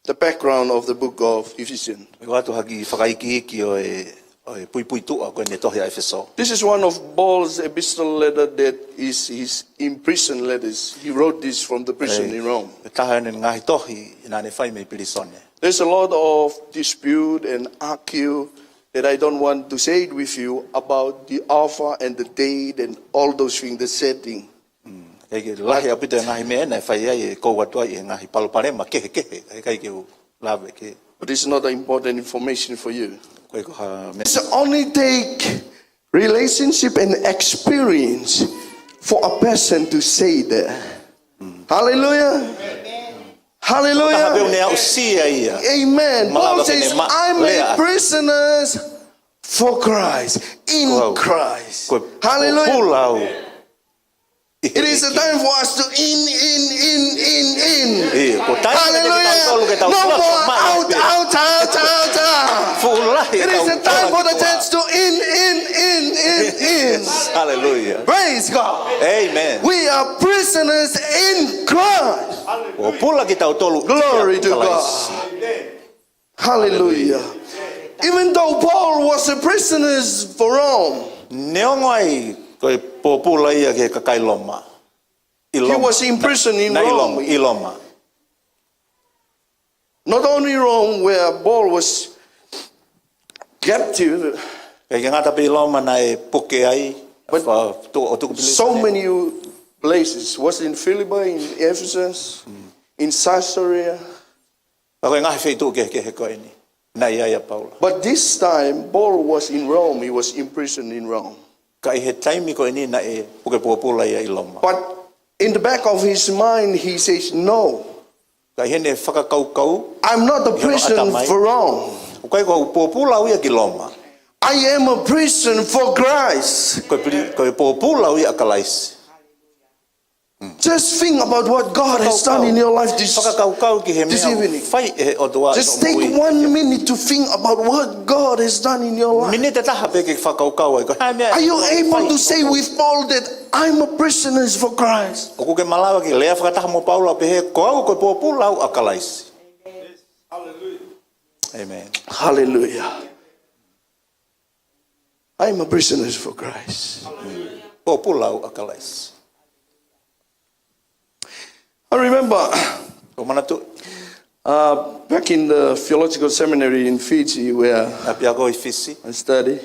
the background of the book of Ephesians. ʻOatu ha kiʻi fakaikiiki ʻo e, ʻo e puipuituʻa ko eni e tohi ʻa ʻEfesō. This is one of Paul's epistle letter that is his imprisoned letters. He wrote this from the prison in Rome. Ko e taha eni e ngaahi tohi naʻá ne fai mei pilīsone. There's a lot of dispute and argue that I don't want to say it with you about the offer and the date and all those things, the setting. Mm. ʻIkai ke lahi ʻaupito e ngaahi meʻa naʻe fai ai ʻe kau atu ai e ngaahi palopalema kehekehe. ʻIkai ke u lave ki ai. But it's not important information for you. ʻIkai ko ha meʻa. It's only take relationship and experience for a person to say that. Mm. Hallelujah. Hallelujah. Taha pē ʻoku ne aʻusia ia. Amen. Malava Paul says, ke ne ma-, "I'm a lea. Prisoner for Christ, in Christ." Ko au. Hallelujah. Ko e pula au. It is a time for us to in, in, in, in, in. ʻIo, ko e taimi ia ke tau Hallelujah. Tolu ke tau No more out, out, out, out, out. Fuʻu lahi It is a time for the church to in, in, in, in, in. Hallelujah. Praise God. Amen. We are prisoners in Christ. Kuo pōpula kitautolu ʻia Kalaisi. Glory to God. Hallelujah. Even though Paul was a prisoner for Rome, Neongo ai ko e pōpula ia ki he kakai Loma. ʻI he Loma. Was imprisoned in Rome. ʻI Loma. Not only Rome, where Paul was captive, ʻIkai ke ngata pē ʻi Loma naʻe puke ai, but fa-, tu-, ʻo tuku pilīsone. So many places. Was in Philippi, in Ephesus, in Caesarea. Ka ko e ngaahi feituʻu kehekehe ko eni naʻe ʻi ai ʻa Paula. But this time, Paul was in Rome. He was imprisoned in Rome. Ka ʻi he taimi ko eni naʻe puke pōpula ia ʻi Loma. But in the back of his mind, he says, "No. Ka ʻi heʻene fakakaukau, I'm not a prisoner for Rome. ʻOku ʻikai ko au pōpula au ia ki Loma. I am a prisoner for Christ." Ko e pili-, ko e pōpula au ia ʻa Kalaisi. Just think about what God has done in your life this, Fakakaukau ki he this meʻa evening. Fai ʻe he ʻOtua. Just take one minute to think about what God has done in your life. Miniti taha pē ke fakakaukau ai. Ko e hā e meʻa Are you able to say with Paul that I'm a prisoner for Christ? ʻOku ke malava ke lea fakataha mo Paula pehē, ko au ko e pōpula au ʻa Kalaisi. Amen. Hallelujah. I'm a prisoner for Christ. Pōpula au ʻa Kalaisi. I remember, ʻOku ou manatuʻi, uh, back in the theological seminary in Fiji, where ʻApiako ʻi Fisi, I study,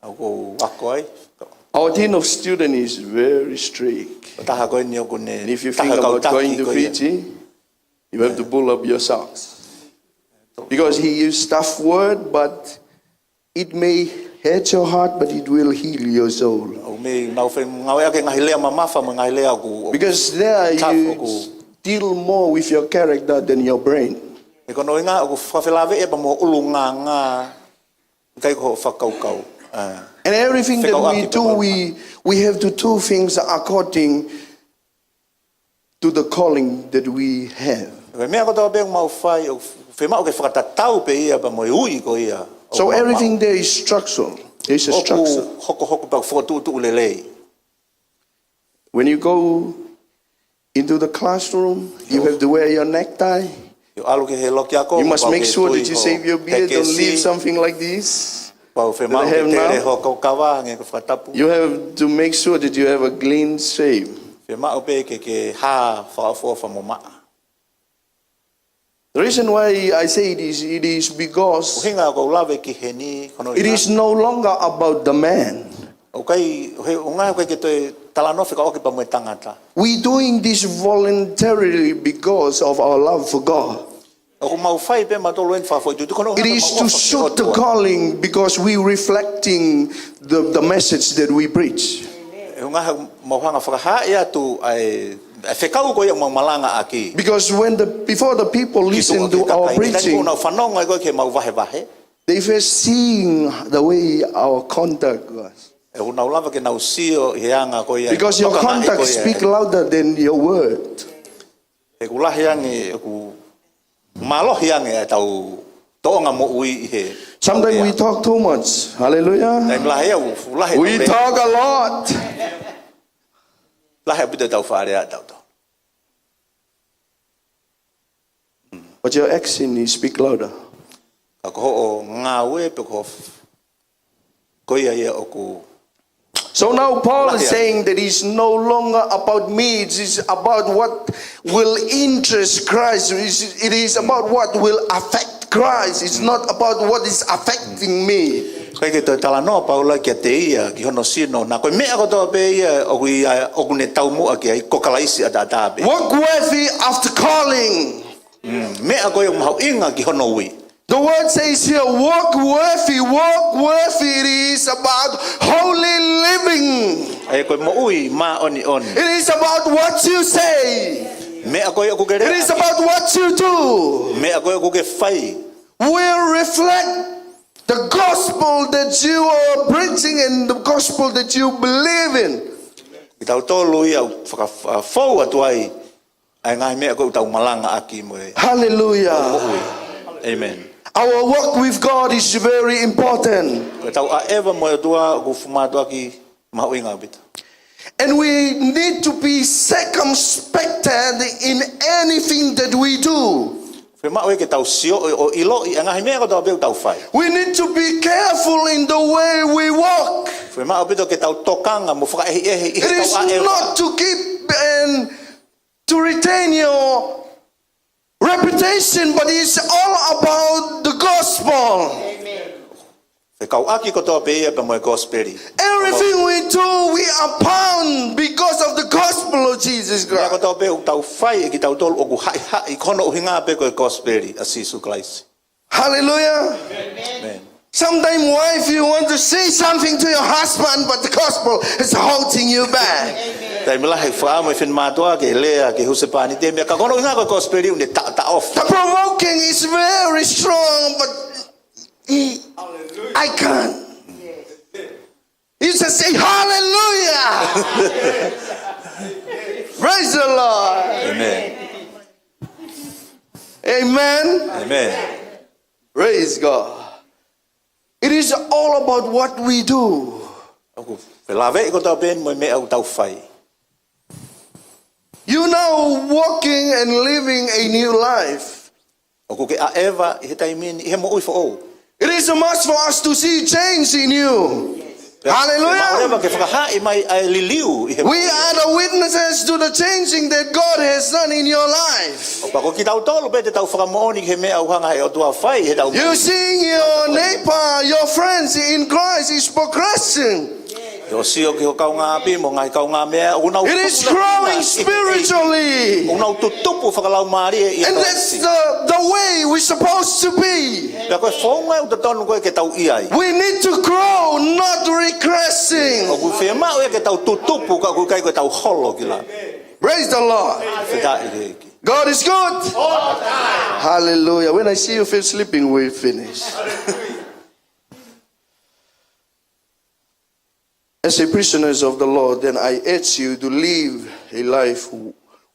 ʻoku ou ako ai. Our dean of student is very strict. Ko e taha ko eni ʻoku ne, And if you taha think about kau taki going to ko ia. Fiji, you have to pull up your socks. Because he used tough word, but it may hurt your heart, but it will heal your soul. ʻOku mei nau fai ngāueʻaki e ngaahi lea mamafa mo e ngaahi lea ʻoku, ʻoku Because there tough, you ʻoku deal more with your character than your brain. He ko hono ʻuhinga ʻoku fakafelāveʻi pē mo e ʻulungaanga, ʻikai ko e fakakaukau. Ah. And everything that we do, we, we have to do things according to the calling that we have. Ko e meʻa kotoa pē ʻoku mau fai, ʻoku fiemaʻu ke fakatatau pē ia pea mo e ui ko ia ʻoku mau maʻu. So everything there is structural. There's a structure. ʻOku hokohoko pea fokotuʻutuʻu lelei. When you go into the classroom, you have to wear your necktie. ʻOku ʻalu ki he loki ako, You must make sure that you shave your beard, don't leave something like this. Pau fiemaʻu ke tele hoʻo kava hangē ko e fakatapu. You have to make sure that you have a clean shave. Fiemaʻu pē ke, ke hā fakaʻofoʻofa mo maʻa. The reason why I say it is, it is because ʻUhinga ʻoku ou lave ki heni, ko hono ʻuhinga. It is no longer about the man. ʻOku ʻikai, he ʻuhinga ʻoku ʻikai ke toe talanoa fekauʻaki pea mo e tangata. We doing this voluntarily because of our love for God. ʻOku mau fai pē mautolu eni fakafoʻituitui ko hono ʻuhinga ʻoku mau ʻofa ki he ʻOtua. It is to shoot the calling because we reflecting the, the message that we preach. He ʻuhinga he mau hanga fakahaaʻi atu ʻa e, ʻa e fekau ko ia ʻoku mau malangaʻaki. Because when the, before the people listen to our preaching, Ki tuʻa ki he kakai, ʻi he taimi ʻoku nau fanongo ai ko ē ki heʻemau vahevahe. They first seeing the way our conduct was. ʻOku nau lava ke nau sio ʻi he anga ko ia ʻo e tokangaʻi ko ia. Because your conduct speak louder than your word. ʻOku lahi ange, ʻoku mālohi ange ʻetau tōʻonga moʻui ʻi he Sometimes we talk too much. Hallelujah. Taimi lahi ʻoku lahi We talk a lot. Lahi ʻaupito ʻetau fakalea ʻatautolu. But your action is speak louder. Ka ko hoʻo ngāue pe ko hoʻo Ko ia ia ʻoku. So now Paul is saying that it's no longer about me, it is about what will interest Christ. It is, it is about what will affect Christ. It's not about what is affecting me. ʻOku ʻikai ke toe talanoa ʻa Paula kiate ia, ki hono sino, naʻa ko e meʻa kotoa pē ia ʻoku ia, ʻoku ne taumuʻa ki ai, ko Kalaisi ʻataʻatā pē. Walk worthy of the calling. Mm, meʻa ko ia ʻoku mahuʻinga ki hono ui. The word says here, walk worthy, walk worthy. It is about holy living. ʻA ia ko e moʻui māʻoniʻoni. It is about what you say. Meʻa ko ia ʻoku ke lea ʻaki. It is about what you do. Meʻa ko ia ʻoku ke fai. Will reflect the gospel that you are preaching and the gospel that you believe in. Kitautolu ia ʻoku fakafou atu ai ʻa e ngaahi meʻa ko ē ʻoku tau malangaʻaki mo e Hallelujah. Moʻui. Amen. Our walk with God is very important. Ko ʻetau ʻaʻeva mo e ʻOtua ʻoku fuʻu mātuʻaki mahuʻinga ʻaupito. And we need to be circumspected in anything that we do. Fiemaʻu ia ke tau sio ʻo ʻiloʻi ʻa e ngaahi meʻa kotoa pē ʻoku tau fai. We need to be careful in the way we walk. Fiemaʻu ʻaupito ke tau tokanga mo fakaʻehiʻehi ʻi heʻetau ʻaʻeva. It is not to keep and to retain your reputation, but it's all about the gospel. Fekauʻaki kotoa pē ia pea mo e kosipeli. Everything we do, we abound because of the gospel of Jesus Christ. Meʻa kotoa pē ʻoku tau fai ʻe kitautolu ʻoku haʻihaʻi ko hono ʻuhinga pē ko e kosipeli ʻa Sīsū Kalaisi. Hallelujah. Amen. Sometimes wife, you want to say something to your husband, but the gospel is holding you back. Taimi lahi ʻoku faʻa mo e finemātuʻa ke lea ki he husepāniti ʻi he meʻa ka ko hono ʻuhinga ko e kosipeli ʻoku ne taʻotaʻofi. The provoking is very strong, but he, I can't. You just say hallelujah. Praise the Lord. Amen. Amen. Amen. Praise God. It is all about what we do. ʻOku felāveʻi kotoa pē eni mo e meʻa ʻoku tau fai. You now walking and living a new life. ʻOku ke ʻaʻeva ʻi he taimi ni ʻi he moʻui foʻou. It is a must for us to see change in you. Hallelujah. Ke fakahaaʻi mai ʻa e liliu ʻi he moʻui. We are the witnesses to the changing that God has done in your life. ʻO pea ko kitautolu pē te tau fakamoʻoni ki he meʻa ʻoku hanga ʻe he ʻOtua ʻo fai ʻi heʻetau moʻui. You seeing your neighbor, your friends in Christ is progressing. Ke ʻo sio ki ho kaungāʻapi mo e ngaahi kaungāmeʻa ʻoku nau tutupu ʻi he ʻEiki. It is growing spiritually. ʻOku nau tutupu fakalaumālie ʻi he ʻEiki. And that's the, the way we're supposed to be. Pea ko e founga ʻoku totonu ko ē ke tau ʻi ai. We need to grow, not regressing. ʻOku fiemaʻu ia ke tau tutupu ka ʻoku ʻikai ko ʻetau holo ki lalo. Praise the Lord. Fakafetaʻi ki he ʻEiki. God is good. Hallelujah. When I see you feel sleeping, we finish. As a prisoners of the Lord, then I urge you to live a life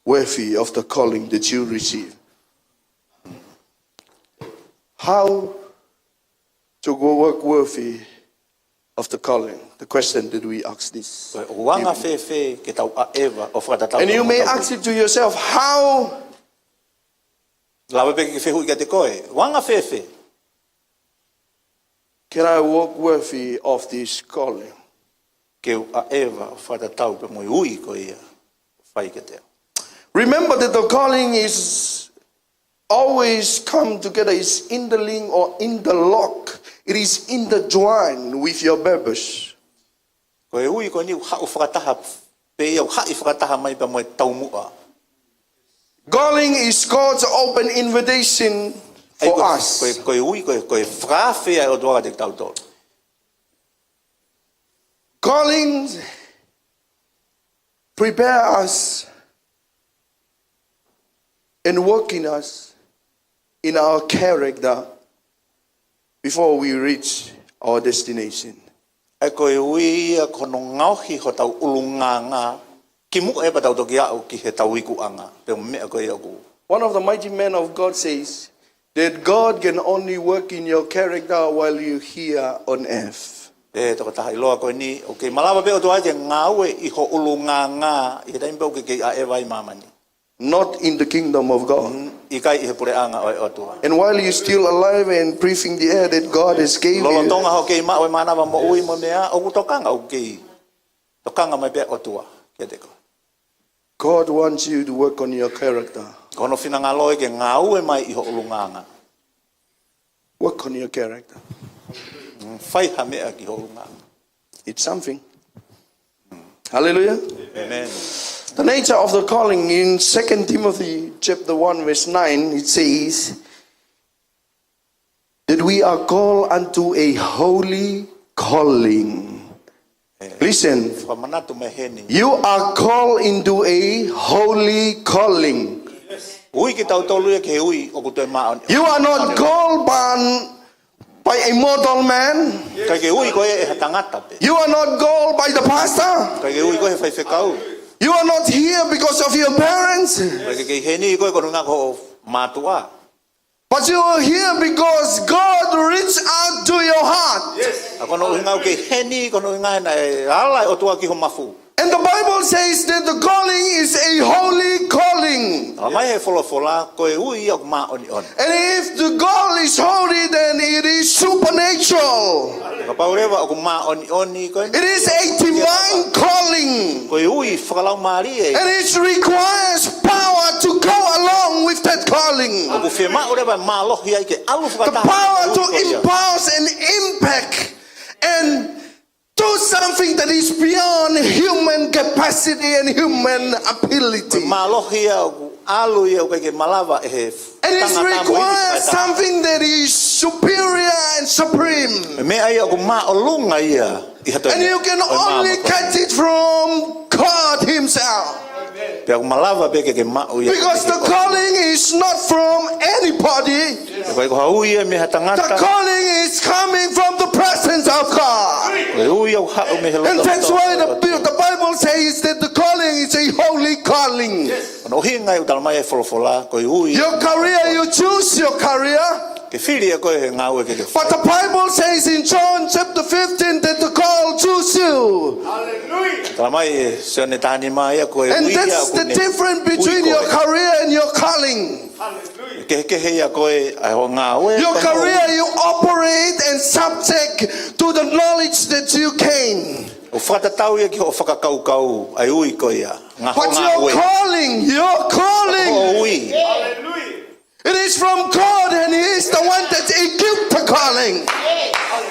worthy of the calling that you receive. How to go work worthy of the calling? The question that we ask this. Ko e anga fēfē ke tau ʻaʻeva ʻo fakatatau. And you may ask it to yourself, how Lava pē ke fehuʻi kiate koe, ʻoku anga fēfē? Can I walk worthy of this calling? Ke u ʻaʻeva ʻo fakatatau pea mo e ui ko ia ʻoku fai kiate au. Remember that the calling is always come together, is interlinked or interlock. It is intertwined with your purpose. Ko e ui ko eni ʻoku haʻu fakataha pē ia, ʻoku haʻi fakataha mai pea mo e taumuʻa. Calling is God's open invitation for us. Ko e, ko e ui, ko e, ko e fakaafe ʻa e ʻOtua kiate kitautolu. Calling prepare us and work in us, in our character, before we reach our destination. ʻA ia ko e ui ia ko hono ngaohi hotau ʻulungaanga, kimuʻa pea tau toki aʻu ki heʻetau ikuʻanga, pe ko e meʻa ko ia ʻoku. One of the mighty men of God says that God can only work in your character while you're here on earth. Pehē ʻe he tokotaha ʻiloa ko eni, ʻoku kei malava pē ʻOtua ke ngāue ʻi ho ʻulungaanga, ʻi he taimi pē ʻoku ke kei ʻaʻeva ai ʻi māmani. Not in the kingdom of God. ʻIkai ʻi he puleʻanga ʻo e ʻOtua. And while you're still alive and breathing the air that God has gave you, lolotonga hoʻo kei maʻu e mānava moʻui mo e meʻa, ʻoku tokanga, ʻoku kei tokanga mai pē ʻOtua kiate koe. God wants you to work on your character. Ko hono finangalo ia ke ngāue mai ʻi ho ʻulungaanga. Work on your character. Fai ha meʻa ki ho ʻulungaanga. It's something. Hallelujah. Amen. The nature of the calling in Second Timothy chapter one verse nine, it says that we are called unto a holy calling. Listen. Fakamanatu mai heni. You are called into a holy calling. Ui kitautolu ia ki he ui ʻoku toe māʻoniʻoni. You are not called by by a mortal man. ʻIkai ke ui koe ʻe ha tangata pē. You are not called by the pastor. ʻIkai ke ui koe ʻe he faifekau. You are not here because of your parents. ʻIkai ke kei heni koe ko hono ʻuhinga ko hoʻo mātuʻa. But you are here because God reached out to your heart. Ka ko hono ʻuhinga ʻoku ke heni, ko hono ʻuhinga naʻe ala e ʻOtua ki ho mafu. And the Bible says that the calling is a holy calling. Talamai ʻe he folofola, ko e ui ʻoku māʻoniʻoni. And if the call is holy, then it is supernatural. Kapau leva ʻoku māʻoniʻoni, ko e It is a divine calling. Ko e ui fakalaumālie. And it requires power to go along with that calling. ʻOku fiemaʻu leva e mālohi ai ke ʻalu fakataha. The power to impose an impact and do something that is beyond human capacity and human ability. Mālohi ia ʻoku ʻalu ia ʻoku ʻikai ke malava ʻe he And it requires something that is superior and supreme. Meʻa ia ʻoku māʻolunga ia ʻi ha toe. And you can only get it from God himself. Pea ʻoku malava pē ke ke maʻu ia. Because the calling is not from anybody. Ko e ʻikai ko ha ui ia mei ha tangata. The calling is coming from the presence of God. Ko e ui ʻoku haʻu mei he loto. And that's why the, the Bible says that the calling is a holy calling. Ko hono ʻuhinga ia ʻoku talamai ʻe he folofola, ko e ui. Your career, you choose your career. Ke fili ʻe koe he ngāue ke ke fai. But the Bible says in John chapter fifteen that the call choose you. Talamai ʻe Sione taha nima ia ko e ui ia ʻoku ne ui koe. And that's the difference between your career and your calling. Kehekehe ia ko e ʻa e hoʻo ngāue. Your career, you operate and subject to the knowledge that you gain. ʻOku fakatatau ia ki hoʻo fakakaukau ʻa e ui ko ia. Ngā hoʻo ngāue. But your calling, your calling. Hoʻo ui. It is from God and he is the one that equipped the calling.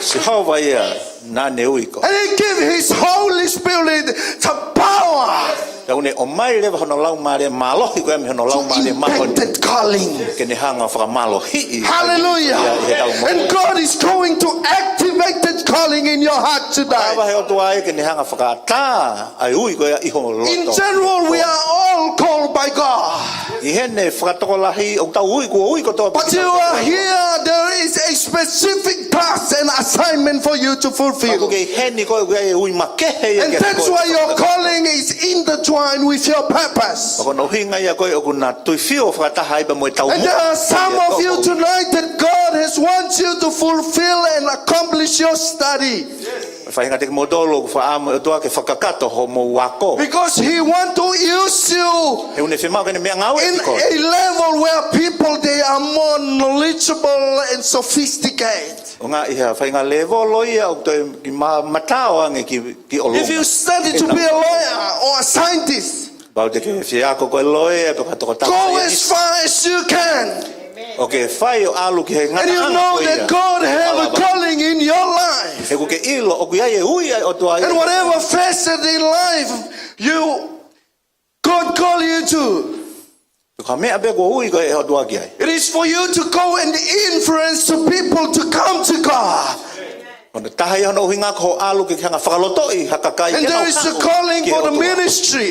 Sihova ia naʻa ne ui koe. And he give his Holy Spirit the power Pea ʻoku ne ʻomai leva hono laumālie mālohi ko ia mei hono laumālie māʻoniʻoni. to impact that calling. Ke ne hanga fakamālohiʻi. Hallelujah. Ia ʻi he tau mo. And God is going to activate that calling in your heart today. Lava he ʻOtua ia ke ne hanga fakaʻatā ʻa e ui ko ia ʻi ho loto. In general, we are all called by God. ʻI heʻene fakatokolahi ʻoku tau ui, kuo ui kotoa pē kitautolu. But you are here, there is a specific task and assignment for you to fulfill. Ka ʻoku ke ʻi heni koe ʻoku ʻi ai e ui makehe ia. And that's why your calling is intertwined with your purpose. Ko hono ʻuhinga ia ko e ʻoku na tuifio fakataha ai pea mo e tau mo. And there are some of you tonight that God has wants you to fulfill and accomplish your study. Faʻahinga ʻiate kimoutolu ʻoku fakaʻamu ʻe he ʻOtua ke fakakakato hoʻomou ako. Because he want to use you He ʻoku ne fiemaʻu ke ne meʻangāueʻi koe. in a level where people, they are more knowledgeable and sophisticated. ʻO ngā ʻi ha faʻahinga levolo ia ʻoku toe kiʻi ma-, mataʻo ange ki, ki ʻolunga. If you study to be a lawyer or a scientist, Kapau te ke fie ako ko e loea pe ko ha tokotaha saienisi. Go as far as you can. ʻO ke fai ʻo ʻalu ki he ngataʻanga ko ia. And you know that God have a calling in your life. He ʻoku ke ʻilo ʻoku ʻi ai e ui ʻa e ʻOtua ia. And whatever facet in life you, God call you to, Ko e meʻa pē kuo ui koe ʻe he ʻOtua ki ai. It is for you to go and influence the people to come to God. Ko hono taha ia hono ʻuhinga ko hoʻo ʻalu ke ke hanga fakalotoʻi ha kakai ke nau haʻu ki he ʻOtua. And there is a calling for the ministry.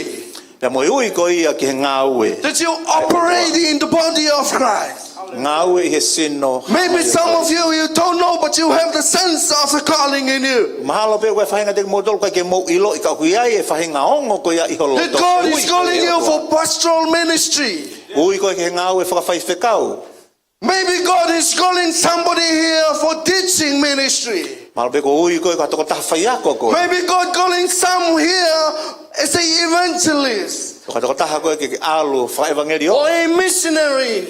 Pea mo e ui ko ia ki he ngāue. That you operate in the body of Christ. Ngāue ʻi he sino. Maybe some of you, you don't know, but you have the sense of a calling in you. Mahalo pē ʻoku ʻi ai e faʻahinga ʻiate kimoutolu ʻoku ʻikai ke mou ʻiloʻi ka ʻoku ʻi ai e faʻahinga ongo ko ia ʻi ho loto. That God is calling you for pastoral ministry. Ui koe ki he ngāue fakafaifekau. Maybe God is calling somebody here for teaching ministry. Mahalo pē kuo ui koe ko ha tokotaha faiako koe. Maybe God calling some here as a evangelist. Ko ha tokotaha koe ke ke ʻalu fakaʻevangeliō. Or a missionary.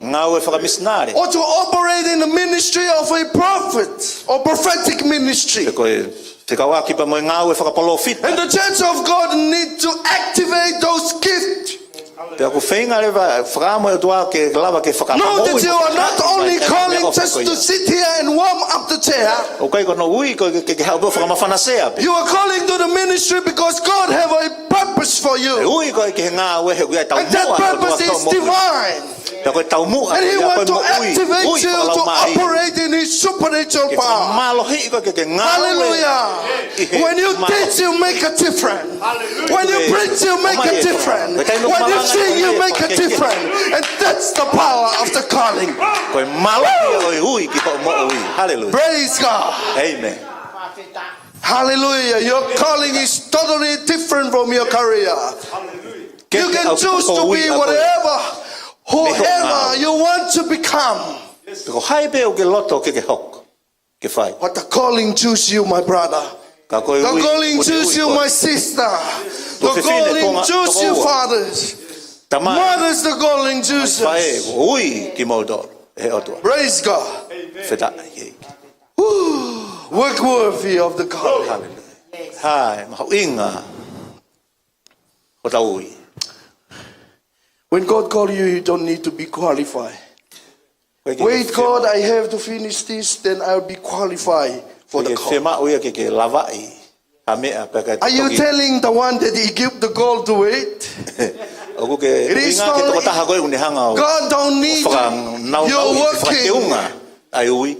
Ngāue fakamisinale. Or to operate in the ministry of a prophet or prophetic ministry. Pe ko e fekauʻaki pea mo e ngāue fakapalōfita. And the church of God need to activate those gifts. Pea ʻoku feinga leva, fakaʻamu ʻe he ʻOtua ke lava ke fakamoʻui. Know that you are not only calling just to sit here and warm up the chair. ʻOku ʻikai ko hono ui koe ke, ke, ke haʻu pē ʻo fakamafana sea pē. You are calling to the ministry because God have a purpose for you. ʻE ui koe ki he ngāue he ʻoku ʻi ai e taumuʻa ʻa e ʻOtua ki hoʻo moʻui. And that purpose is divine. Pea ko e taumuʻa, And he ia ko want e to moʻui, activate ui you to fakalaumālie. Operate in his supernatural Ke power. Fakamālohiʻi koe ke, ke ngāue Hallelujah. ʻi he When you mālohi. Teach, you make a difference. When you preach, you make a difference. When you sing, you make a difference. And that's the power of the calling. Ko e mālohi ʻo e ui ki hoʻo moʻui. Hallelujah. Praise God. Amen. Hallelujah. Your calling is totally different from your career. You can choose to be whatever, whoever you want to become. Ko hai pē ʻoku ke loto ke ke hoko, ke fai. But the calling choose you, my brother. Ka ko e The ui, calling ko e choose ui you, ko my sister. The Ko fefine, calling ko nga, choose ko you, ua. Fathers. Tamai. Mothers, the calling choose Fai, us. Ui kimoutolu ʻe he ʻOtua. Praise God. Fetaʻi ki he ʻEiki. Woo! Work worthy of the calling. Hallelujah. Hai, mahuʻinga. Ko tau ui. When God call you, you don't need to be qualified. Ko e ke Wait, fe- God, I have to finish this, then I'll be qualified for Ko e the ke call. Fiemaʻu ia ke ke lavaʻi ha meʻa pea ka Are you toki telling the one that he give the call to wait? ʻOku ke It is ʻuhinga ke not- tokotaha ko ē ʻoku ne hanga ʻo God don't need fakanau your nau i working. Fakateunga ai ui.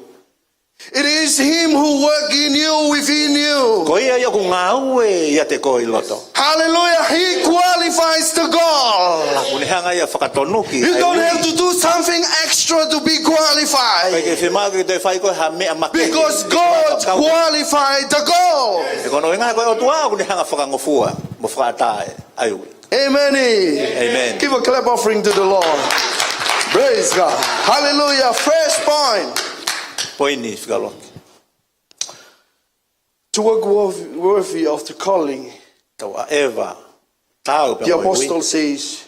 It is him who work in you, within you. Ko ia ia ʻoku ngāue ʻiate koe ʻi loto. Hallelujah. He qualifies the call. ʻOku ne hanga ia fakatonuki You ai don't ui. Have to do something extra to be Kai qualified. ke fiemaʻu ke te fai koe ha meʻa makehe. Because God Kau- qualified the call. He ko hono ʻuhinga ko e ʻOtua ʻoku ne hanga fakangofua mo fakaʻatā ai ui. Amen. Amen. Give a clap offering to the Lord. Praise God. Hallelujah. First point. Poini fika ʻuluaki. To work worthy, worthy of the calling. Tau ʻaʻeva. Tau The pea mo e ui. Apostle says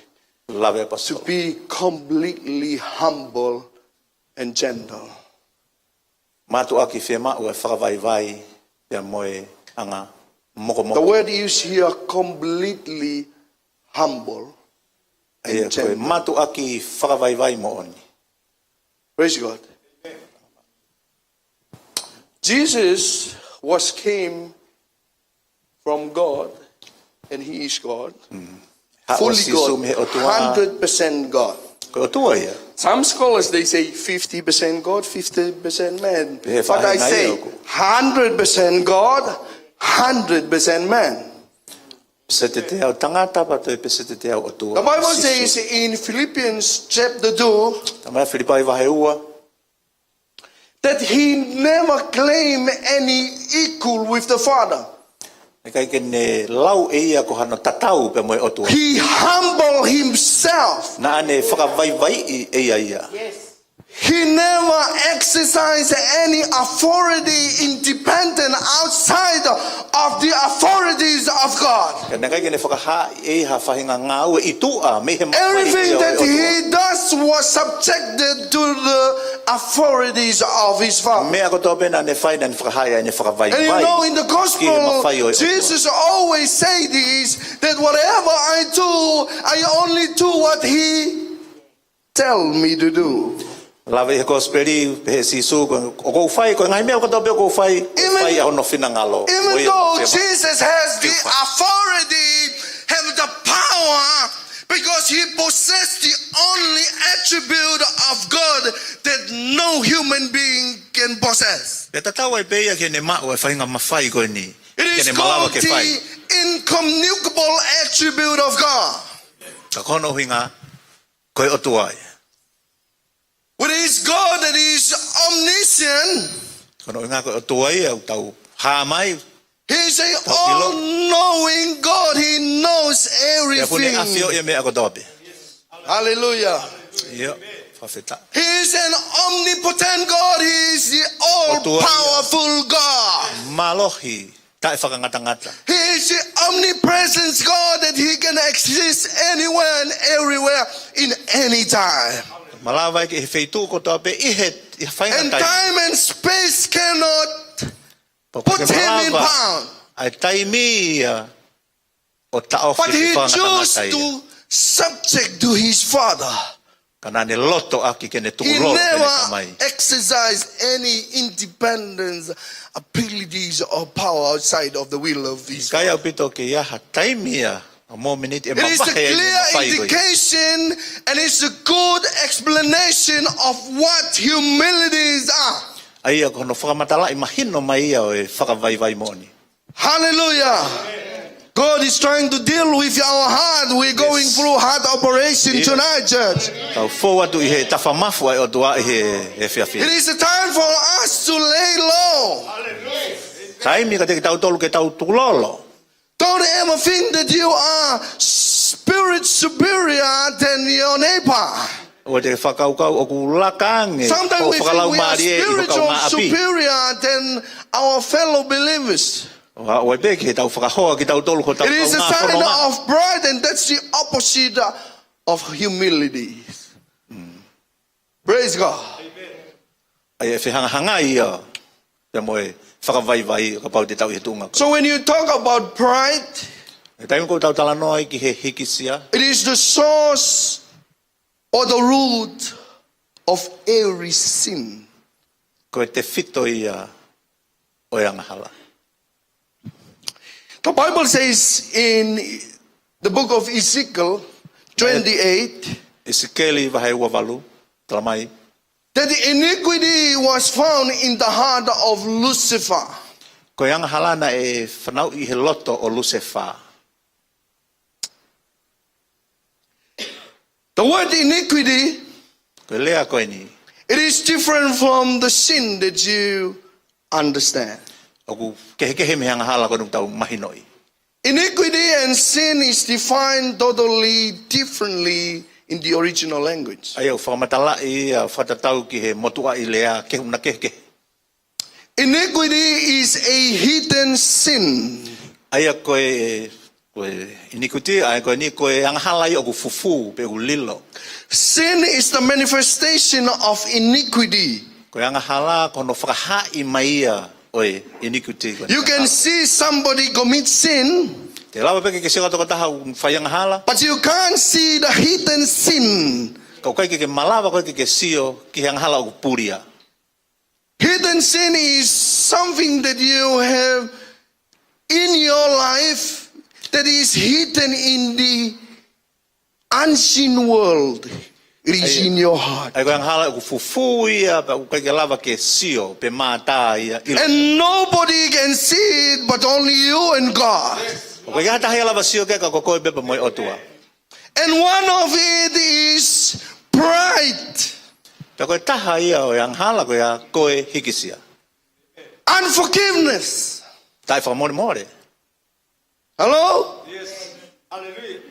Lave to ʻaposetolo. Be completely humble and gentle. Mātuʻaki fiemaʻu e fakavaivai pea mo e anga mokomoko. The word used here, completely humble and Ia ko e gentle. Mātuʻaki fakavaivai moʻoni. Praise God. Jesus was came from God, and he is God. Haʻu ʻa Fully Sīsū God, mei he ʻOtua. Hundred percent God. Ko e ʻOtua ia. Some scholars, they say fifty percent God, fifty percent man. Pehē But I faʻahinga say ia ʻoku. Hundred percent God, hundred percent man. Peseti teau tangata pea toe peseti teau ʻOtua. The Bible Sīsū. Says in Philippians chapter two, Tamai Filipai vahe ua. That he never claimed any equal with the Father. ʻIkai ke ne lau ʻe ia ko hano tatau pea mo e ʻOtua. He humbled himself. Naʻa ne fakavaivaiʻi ʻe ia ia. He never exercised any authority independent outside of the authorities of God. Ka naʻe ʻikai ke ne fakahaaʻi ʻe ia ha faʻahinga ngāue ʻi tuʻa mei he mafai Everything ʻo e that ʻOtua. He does was subjected to the authorities of his Father. Meʻa kotoa pē naʻa ne fai naʻa ne fakahaaʻi ʻa ʻene fakavaivai And you know, in the ki he gospel, mafai ʻo e ʻOtua. Jesus always say this, that whatever I do, I only do what he tell me to do. Lave ʻi he kosipeli, pehē ʻe Sīsū, ko, ʻoku ou fai, ko e ngaahi meʻa kotoa pē ʻoku ou fai, ʻoku ou Even, fai ʻa hono finangalo. Even Mo ia though ʻoku ou fai. Jesus has the Fai. Authority, have the power, because he possessed the only attribute of God that no human being can possess. Pea tatau ai pē ia ke ne maʻu e faʻahinga mafai ko eni. It is Ke ne malava called ke fai. The incommunicable attribute of God. Ka ko hono ʻuhinga, ko e ʻOtua ia. With his God that is omniscient, Ko hono ʻuhinga ko e ʻOtua ia ʻoku tau hā mai. He's an Tau ʻilo. All-knowing God. He knows Pea ʻoku ne everything. ʻAfioʻi e meʻa kotoa pē. Hallelujah. Ia, fakafetaʻi. He is an omnipotent God. He is the ʻOtua ia. All-powerful God. Mālohi. Taʻefakangatangata. He is the omnipresence God that he can exist anywhere and everywhere in any time. Malava ia ki he feituʻu kotoa pē ʻi he, ʻi he faʻahinga And taimi. Time and space cannot Pea put him in malava bound. ʻA e taimi ia ʻo taʻofi But he fakangatangata chose ia. To subject to his Father. Ka naʻa ne loto ʻaki ke ne He tukulolo ki heʻene never Tamai. Exercised any independence, abilities, or power outside of the will of his Father. ʻIkai ʻaupito ke ʻi ai ha taimi ia ʻA mo miniti ʻe mavahe ai e mafai ko ia. It is a clear indication and it's a good explanation of what humility is. ʻA ia ko hono fakamatalaʻi mahino mai ia ʻo e fakavaivai moʻoni. Hallelujah. God is trying to deal with our heart. We're going through heart operation tonight, church. Tau fou atu ʻi he tafa mafu ʻa e ʻOtua ʻi he, he efiafi. It is a time for us to lay low. Taimi kiate kitautolu ke tau tulolo. Don't ever think that you are spirit superior than your neighbor. ʻOua te ke fakakaukau ʻoku laka ange ho fakalaumālie ʻi ho kaungāʻapi. Sometimes we think we are spiritual superior than our fellow believers. ʻOua, ʻoua pē ke tau fakahoa kitautolu ko hotau kaungā fononga. It is a sign of pride, and that's the opposite of humility. Praise God. ʻA ia ʻe fehangahangai ia pea mo e fakavaivai kapau te tau ʻi he tuʻunga ko ia. So when you talk about pride, he taimi ʻoku tau talanoa ai ki he hīkisia, it is the source or the root of every sin. Ko e tefito ia ʻo e angahala. The Bible says in the book of Ezekiel twenty-eight, ʻIsikeli vahe ua valu, tala mai, that iniquity was found in the heart of Lucifer. Ko e angahala naʻe fanauʻi he loto ʻo Lusefa. The word iniquity, ko e lea ko eni, it is different from the sin that you understand. ʻOku kehekehe mei he angahala ko eni ʻoku tau mahinoʻi. Iniquity and sin is defined totally differently in the original language. ʻA ia ʻoku fakamatalaʻi ia fakatatau ki he motuʻaʻi lea ke una kehekehe. Iniquity is a hidden sin. ʻA ia ko e, ko e iniquity, ʻa ia ko eni ko e angahala ia ʻoku fufū pe ʻoku lilo. Sin is the manifestation of iniquity. Ko e angahala ko hono fakahaaʻi mai ia ʻo e iniquity ko e angahala. You can see somebody commit sin, te lava pē ke ke sio ki ha tokotaha ʻoku fai angahala, but you can't see the hidden sin. Ka ʻoku ʻikai ke ke malava koe ke ke sio ki he angahala ʻoku pulia. Hidden sin is something that you have in your life that is hidden in the unseen world. It is in your heart. ʻA ia ko e angahala ʻoku fufū ia, pea ʻoku ʻikai ke lava ke sio pe mātā ia ʻi loto. And nobody can see it but only you and God. ʻOku ʻikai ha taha ia lava sio ki ai ka ko koe pē pea mo e ʻOtua. And one of it is pride. Pea ko e taha ia ʻo e angahala ko ia ko e hīkisia. Unforgiveness. Taʻefakamolemole. Hello? Yes. Hallelujah.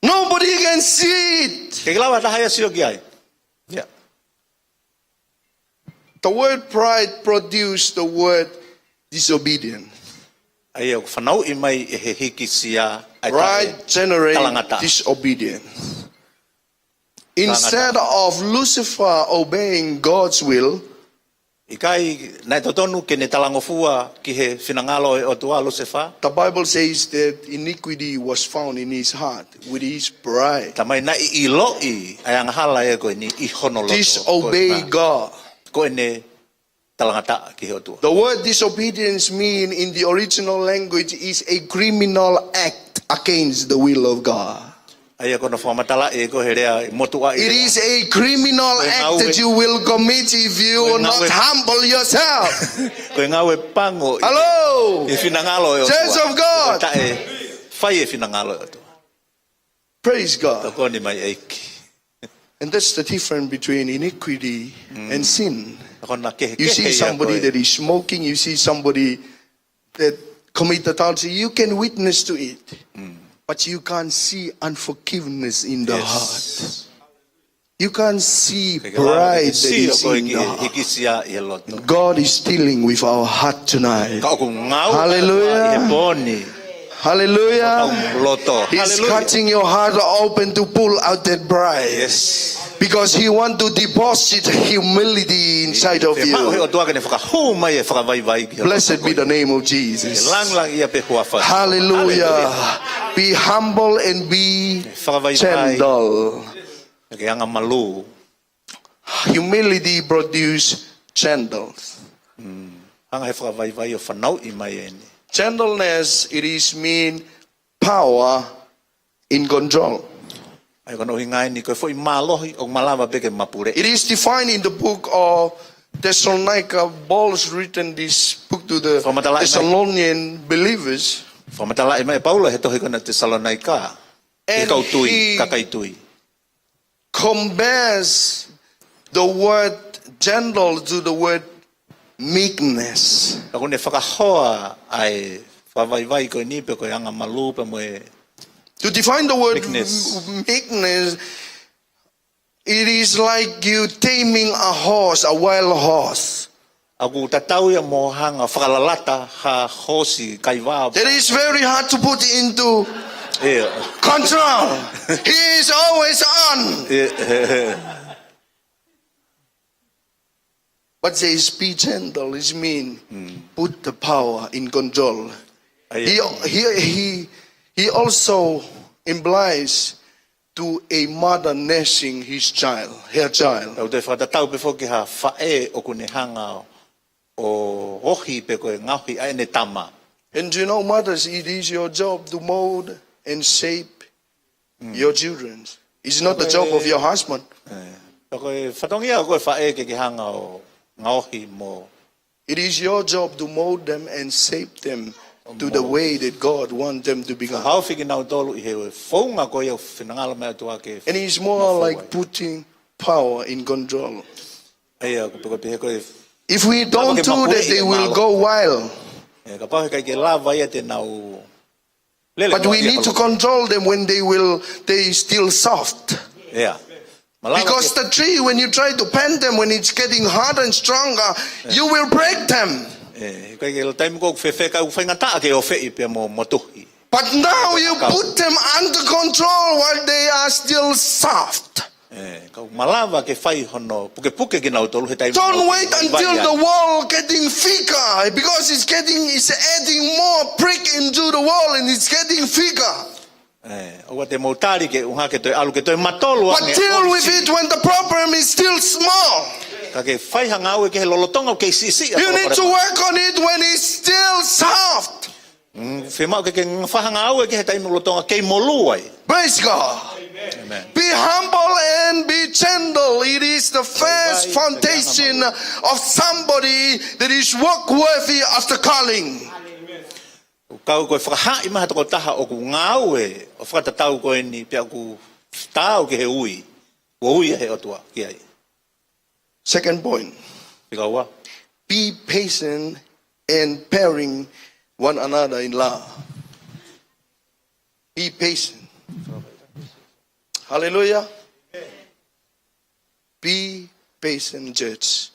Nobody can see it. ʻIkai ke lava ha taha ia sio ki ai. Yeah. The word pride produced the word disobedience. ʻA ia ʻoku fanauʻi mai ʻe he hīkisia ʻa e taʻe talangataʻa. Pride generates disobedience. Instead of Lucifer obeying God's will, ʻikai naʻe totonu ke ne talangofua ki he finangalo ʻo e ʻOtua Lusefa. The Bible says that iniquity was found in his heart with his pride. Tala mai naʻe ʻiloʻi ʻa e angahala ia ko eni ʻi hono loto. Disobey God. Ko ʻene talangataʻa ki he ʻOtua. The word disobedience mean in the original language is a criminal act against the will of God. ʻA ia ko hono fakamatalaʻi ko e lea ʻi he motuʻaʻi lea. It is a criminal act that you will commit if you will not humble yourself. Ko e ngāue pango ʻi he finangalo ʻo e ʻOtua. Hello? Church of God. Taʻe fai e finangalo ʻo e ʻOtua. Praise God. Tokoni mai ʻEiki. And that's the difference between iniquity and sin. Ko hono kehekehe ia ko e. You see somebody that is smoking, you see somebody that commit adultery, you can witness to it. But you can't see unforgiveness in the heart. Yes. You can't see pride that is in the heart. ʻIkai ke lava ke sio ko e hīkisia ʻi he loto. God is dealing with our heart tonight. Ka ʻoku ngāue ʻa e ʻOtua ʻi he pō ni. Hallelujah. Hallelujah. Hotau loto. He's cutting your heart open to pull out that pride. Yes. Because he want to deposit humility inside of you. Fiemaʻu ʻe he ʻOtua ke ne fakahū mai e fakavaivai ki ho loto. Blessed be the name of Jesus. Ke langilangiʻia pē huafa. Hallelujah. Hallelujah. Be humble and be gentle. Fakavaivai. Ke angamalū. Humility produce gentleness. Hanga ʻe he fakavaivai ʻo fanauʻi mai eni. Gentleness, it is mean power in control. ʻA ia ko hono ʻuhinga eni ko e foʻi mālohi ʻoku malava pē ke mapule. It is defined in the book of Thessalonica. Paul's written this book to the Fakamatalaʻi mai. Thessalonian believers. Fakamatalaʻi mai ʻe Paula he tohi ko ena Tesalonaika. And he kau tui, kakai tui. Compares the word gentle to the word meekness. ʻOku ne fakahoa ʻa e fakavaivai ko eni pe ko e angamalū pea mo e To define the word meekness. M-, meekness, it is like you taming a horse, a wild horse. ʻOku tatau ia mo e hanga ʻo fakalalata ha hoosi kaivā. That is very hard to put into control. He is always on. ʻIo. But says, "Be gentle," is mean, put the power in control. ʻA ia. He, he, he, he also implies to a mother nursing his child, her child. ʻOku toe fakatatau pē foki ki ha faʻē ʻoku ne hanga ʻo ohi pe ko e ngaohi ʻa ʻene tama. And you know, mothers, it is your job to mold and shape your children. It's not the job of your husband. ʻE, pea ko e fatongia ko e faʻē ke ke hanga ʻo ngaohi mo It is your job to mold them and shape them to the way that God wants them to become. Haofi kinautolu ʻi he founga ko ia ʻoku finangalo mai ʻOtua ke And it's more like putting power in control. ʻA ia, ko e pehē ko e If we don't do that, they will go wild. ʻE, kapau he ʻikai ke lava ia te nau lele. But we need to control them when they will, they still soft. ʻIo. Malava Because ke the tree, when you try to bend them, when it's getting harder and stronger, you will break them. ʻE, ʻikai ke la taimi ko ʻoku fefeka ʻoku faingataʻa ke ofeʻi pea mo motuhi. But now you put them under control while they are still soft. ʻE, ka ʻoku malava ke fai hono pukepuke kinautolu he taimi Don't wait until the wall getting thicker, because it's getting, it's adding more brick into the wall and it's getting thicker. ʻE, ʻoua te mou tali ke ʻuhinga ke toe ʻalu ke toe matolu ange. But deal with it when the problem is still small. Ka ke fai ha ngāue ki he lolotonga ʻoku kei siʻisiʻi ʻa e palopalema. You need to work on it when it's still soft. Mm, fiemaʻu ke ke fai ha ngāue ki he taimi lolotonga kei molū ai. Praise God. Amen. Be humble and be gentle. It is the first foundation of somebody that is work worthy of the calling. ʻOku kau ko e fakahaaʻi mai ha tokotaha ʻoku ngāue ʻo fakatatau ko eni pea ʻoku taau ki he ui, ʻoku ui ʻe he ʻOtua ki ai. Second point. Fika ua. Be patient and bearing one another in love. Be patient. Hallelujah. Be patient, church.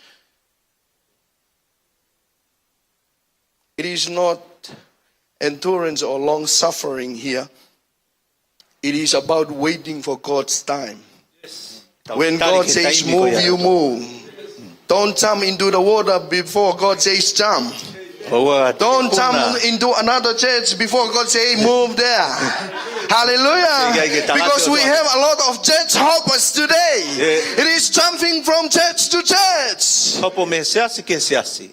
It is not endurance or long suffering here. It is about waiting for God's time. When God says move, you move. Don't jump into the water before God says jump. Don't jump into another church before God say move there. Hallelujah. Because we have a lot of church hoppers today. It is jumping from church to church. Hopo mei he siasi ki he siasi.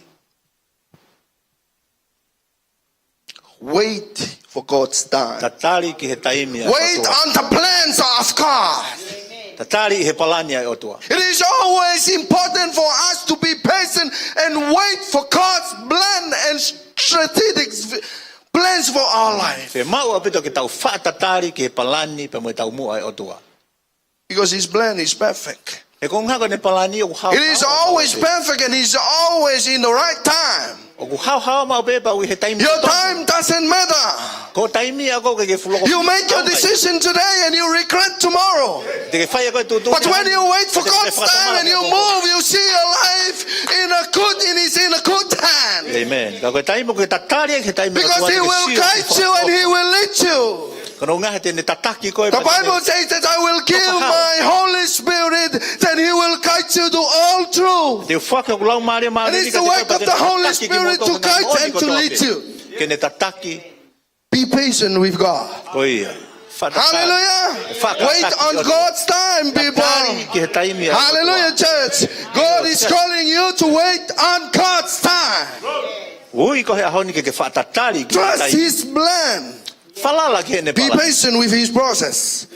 Wait for God's time. Tatali ki he taimi ʻa e ʻOtua. Wait on the plans of God. Tatali ʻi he palani ʻa e ʻOtua. It is always important for us to be patient and wait for God's plan and strategic plans for our life. Fiemaʻu ʻaupito ke tau fakatatali ki he palani pea mo e taumuʻa ʻa e ʻOtua. Because his plan is perfect. He ko e ʻuhinga ko ʻene palani ʻoku haohaoa. It is always perfect and he's always in the right time. ʻOku haohaoa maʻu pē pea ʻoku ʻi he taimi. Your time doesn't matter. Ko e taimi ʻa koe ke ke fuʻu loko. You make your decision today and you regret tomorrow. Te ke fai ʻa koe tuʻutuʻuni. But when you wait for God's time and you move, you see your life in a good, it is in a good hand. Amen. Ka ko e taimi ʻoku ke tatali ai ki he taimi ʻa e ʻOtua. Because he will guide you and he will lead you. Ko hono ʻuhinga he te ne tataki koe. The Bible says that I will give my Holy Spirit, then he will guide you to all truth. Te u foaki hoku Laumālie Māʻoniʻoni. And it's the work of the Holy Spirit to guide and to lead you. Ke ne tataki. Be patient with God. Ko ia. Hallelujah. Wait on God's time, people. Tatali ki he taimi ʻa e ʻOtua. Hallelujah, church. God is calling you to wait on God's time. Ui, ko e ʻaho ni ke ke fakatatali ki he taimi. Trust his plan. Falala ki heʻene palani. Be patient with his process.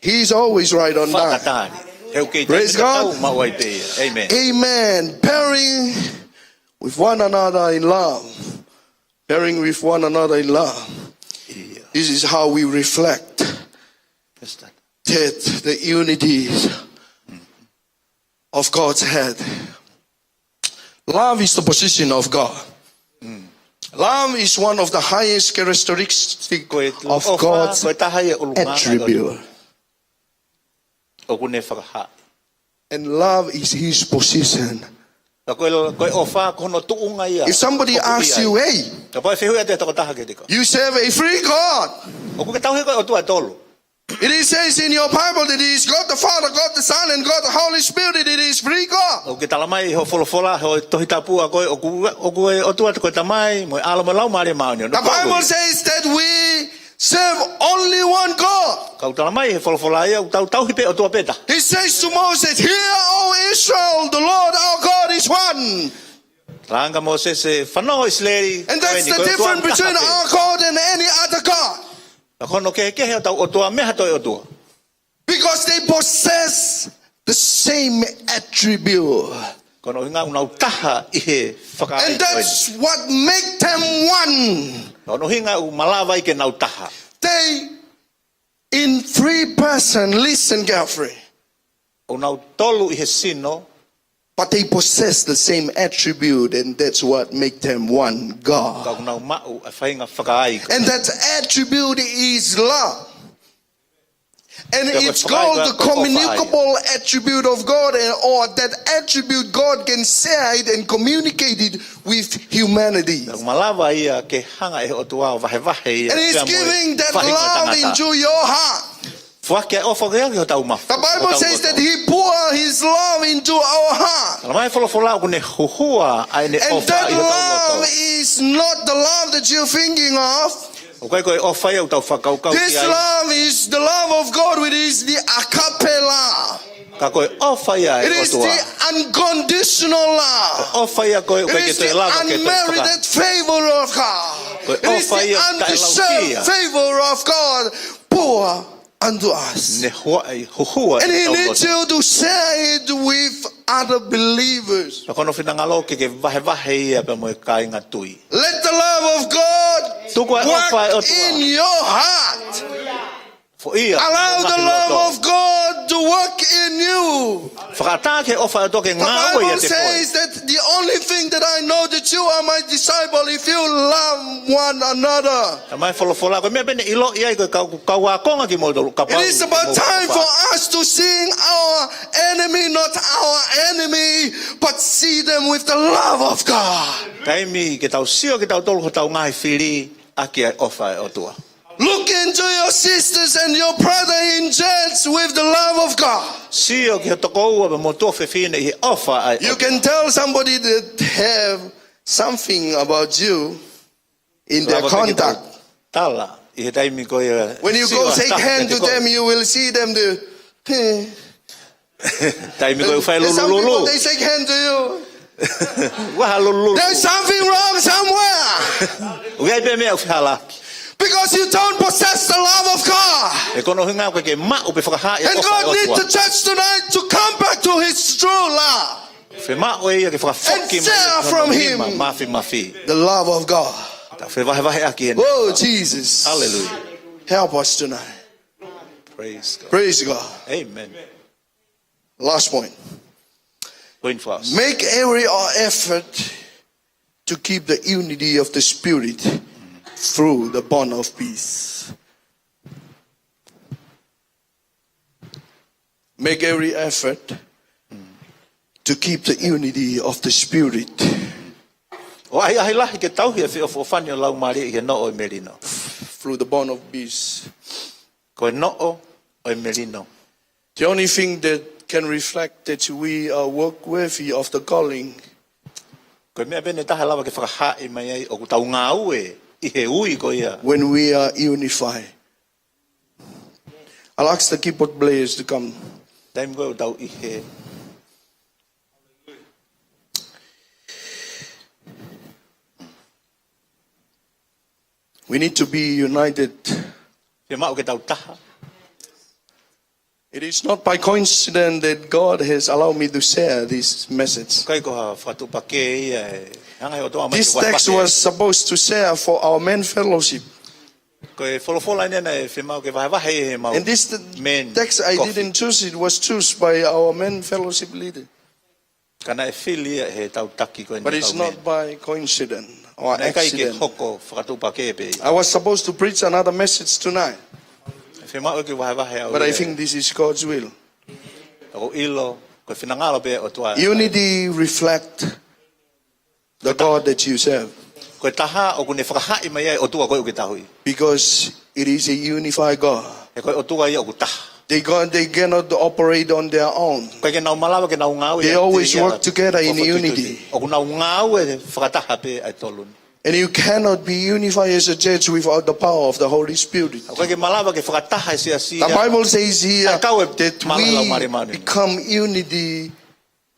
He is always right on time. Fakatali. He ʻoku kei taimi tatau maʻu ai pē ia. Amen. Amen. Pairing with one another in love. Pairing with one another in love. This is how we reflect that the unity of God's head. Love is the position of God. Love is one of the highest characteristic of God's attribute. ʻOku ne fakahā. And love is his position. Ka ko e, ko e ʻofa ko hono tuʻunga ia. If somebody asks you, "Hey, kapau ʻe fehuʻi atu e tokotaha kiate koe, you serve a three God." ʻOku ke tauhi e ʻOtua ʻe tolu. It is says in your Bible that it is God the Father, God the Son, and God the Holy Spirit. It is three God. ʻOku ke talamai ʻi hoʻo folofola, hoʻo Tohi Tapu ʻa koe, ʻoku, ʻoku ʻi ai e ʻOtua ko e Tamai, mo e ʻAlo, mo e Laumālie Māʻoniʻoni. The Bible says that we serve only one God. Ka ʻoku talamai he folofola ia, ʻoku tau tauhi pē ʻOtua pē taha. He says to Moses, "Hear, O Israel, the Lord our God is one." Talaange kia Mōsese, fanongo ʻIsileli, ko eni, ko e ʻOtua taha pē. And that's the difference between our God and any other God. Ka ko hono kehekehe hotau ʻOtua mei ha toe ʻotua. Because they possess the same attribute. Ko hono ʻuhinga ʻoku nau taha ʻi he fakaʻaiʻai ko eni. And that's what make them one. Ko hono ʻuhinga ʻoku malava ai ke nau taha. They in three person, listen carefully. ʻOku nau tolu ʻi he sino. But they possess the same attribute, and that's what make them one God. Ka ʻoku nau maʻu ʻa e faʻahinga fakaʻaiʻai ko ē. And that attribute is love. And it's called the communicable attribute of God, and, or that attribute God can share it and communicate it with humanity. Ka ʻoku malava ia ke hanga ʻe he ʻOtua ʻo vahevahe ia pea mo e faʻahinga ʻo e tangata. And he's giving that love into your heart. Foaki ʻa e ʻofa ko ia ki hotau mafu. The Bible says that he pour his love into our heart. Talamai he folofola ʻoku ne huhua ʻa ʻene ʻofa ʻi hotau loto. And that love is not the love that you're thinking of. ʻOku ʻikai ko e ʻofa ia ʻoku tau fakakaukau ki ai. This love is the love of God, which is the agape love. Ka ko e ʻofa ia ʻa e ʻOtua. It is the unconditional love. Ko e ʻofa ia ko ē ʻoku ʻikai ke toe lava ke toe fakahā. It is the unmerited favor of God. Ko e ʻofa ia ʻoku taʻe laukia. It is the undeserved favor of God pour unto us. Ne huaʻi, huhua ʻi hotau loto. And he needs you to share it with other believers. Ka ko hono finangalo ke ke vahevahe ia pea mo e kāinga tui. Let the love of God work in your heart. Tuku ʻa e ʻofa ʻa e ʻOtua. Foʻia. Allow the love of God to work in you. Fakaʻatā ki he ʻofa ʻa e ʻOtua ke ngāue ʻiate koe. The Bible says that the only thing that I know that you are my disciple if you love one another. Talamai he folofola, ko e meʻa pē ʻoku ne ʻiloʻi ai ko e kau, kau ākonga kimoutolu, kapau ʻoku mou ʻofa. It is about time for us to seeing our enemy, not our enemy, but see them with the love of God. Taimi ke tau sio kitautolu hotau ngaahi fili ʻaki ʻa e ʻofa ʻa e ʻOtua. Look into your sisters and your brother in church with the love of God. Sio ki ho tokoua pea mo ho tuofefine ʻi he ʻofa ʻa e ʻOtua. You can tell somebody that have something about you in their conduct. Lava pē ke tau tala ʻi he taimi ko ia. When you go shake hand to them, you will see them do, Taimi ko ē ʻoku fai lulululu. Some people, they shake hand to you. Ua ha lulululu. There's something wrong somewhere. ʻOku ʻi ai pē meʻa ʻoku fehālaaki. Because you don't possess the love of God. He ko hono ʻuhinga ʻoku ʻikai ke maʻu pe fakahā ʻa e ʻofa ʻa e ʻOtua. And God needs the church tonight to come back to his true love. Fiemaʻu ʻe ia ke fakafoki mai hono nima māfimafi. And share from him the love of God. Tau fevahevaheʻaki eni. Oh, Jesus. Hallelujah. Help us tonight. Praise God. Praise God. Amen. Last point. Point for us. Make every effort to keep the unity of the Spirit through the bond of peace. Make every effort to keep the unity of the Spirit. ʻOku ʻahiʻahi lahi ke tauhi ʻa e feʻofoʻofani ʻo e Laumālie ʻi he noʻo ʻo e melino. Through the bond of peace. Ko e noʻo ʻo e melino. The only thing that can reflect that we are work worthy of the calling. Ko e meʻa pē ʻe taha ʻe lava ke fakahā mai ai ʻoku tau ngāue ʻi he ui ko ia. When we are unified. I'll ask the keyboard players to come. Taimi ko ē ʻoku tau ʻi he. We need to be united. Fiemaʻu ke tau taha. It is not by coincidence that God has allowed me to share this message. ʻIkai ko ha fakatuʻupakē ia ʻe hanga he ʻOtua mai This ke vahevahe. Text was supposed to share for our men fellowship. Ko e folofola eni naʻe fiemaʻu ke vahevahe he mau And this t-, men text I coffee. Didn't choose, it was chosen by our men fellowship leader. Ka naʻe fili ia he tau taki ko eni But it's kau men. Not by coincidence or Naʻe ʻikai ke accident. Hoko fakatuʻupakē pē ia. I was supposed to preach another message tonight. Fiemaʻu ke vahevahe au But I ia. Think this is God's will. Ka ʻoku ou ʻilo, ko e finangalo pē ʻOtua. Unity reflect the God that you serve. Ko e taha ʻoku ne fakahaaʻi mai ai ʻOtua ko ē ʻoku ke tauhi. Because it is a unified God. He ko e ʻOtua ia ʻoku taha. They God, they cannot operate on their own. ʻIkai ke nau malava ke nau ngāue They ia always te ia work together in ko e unity. ʻoku nau ngāue fakataha pē ʻa e tolu ni. And you cannot be unified as a church without the power of the Holy Spirit. ʻOku ʻikai ke malava ke fakataha e siasi The ia. Bible says here Ka kau e that mālohi Laumālie we Māʻoniʻoni. Become unity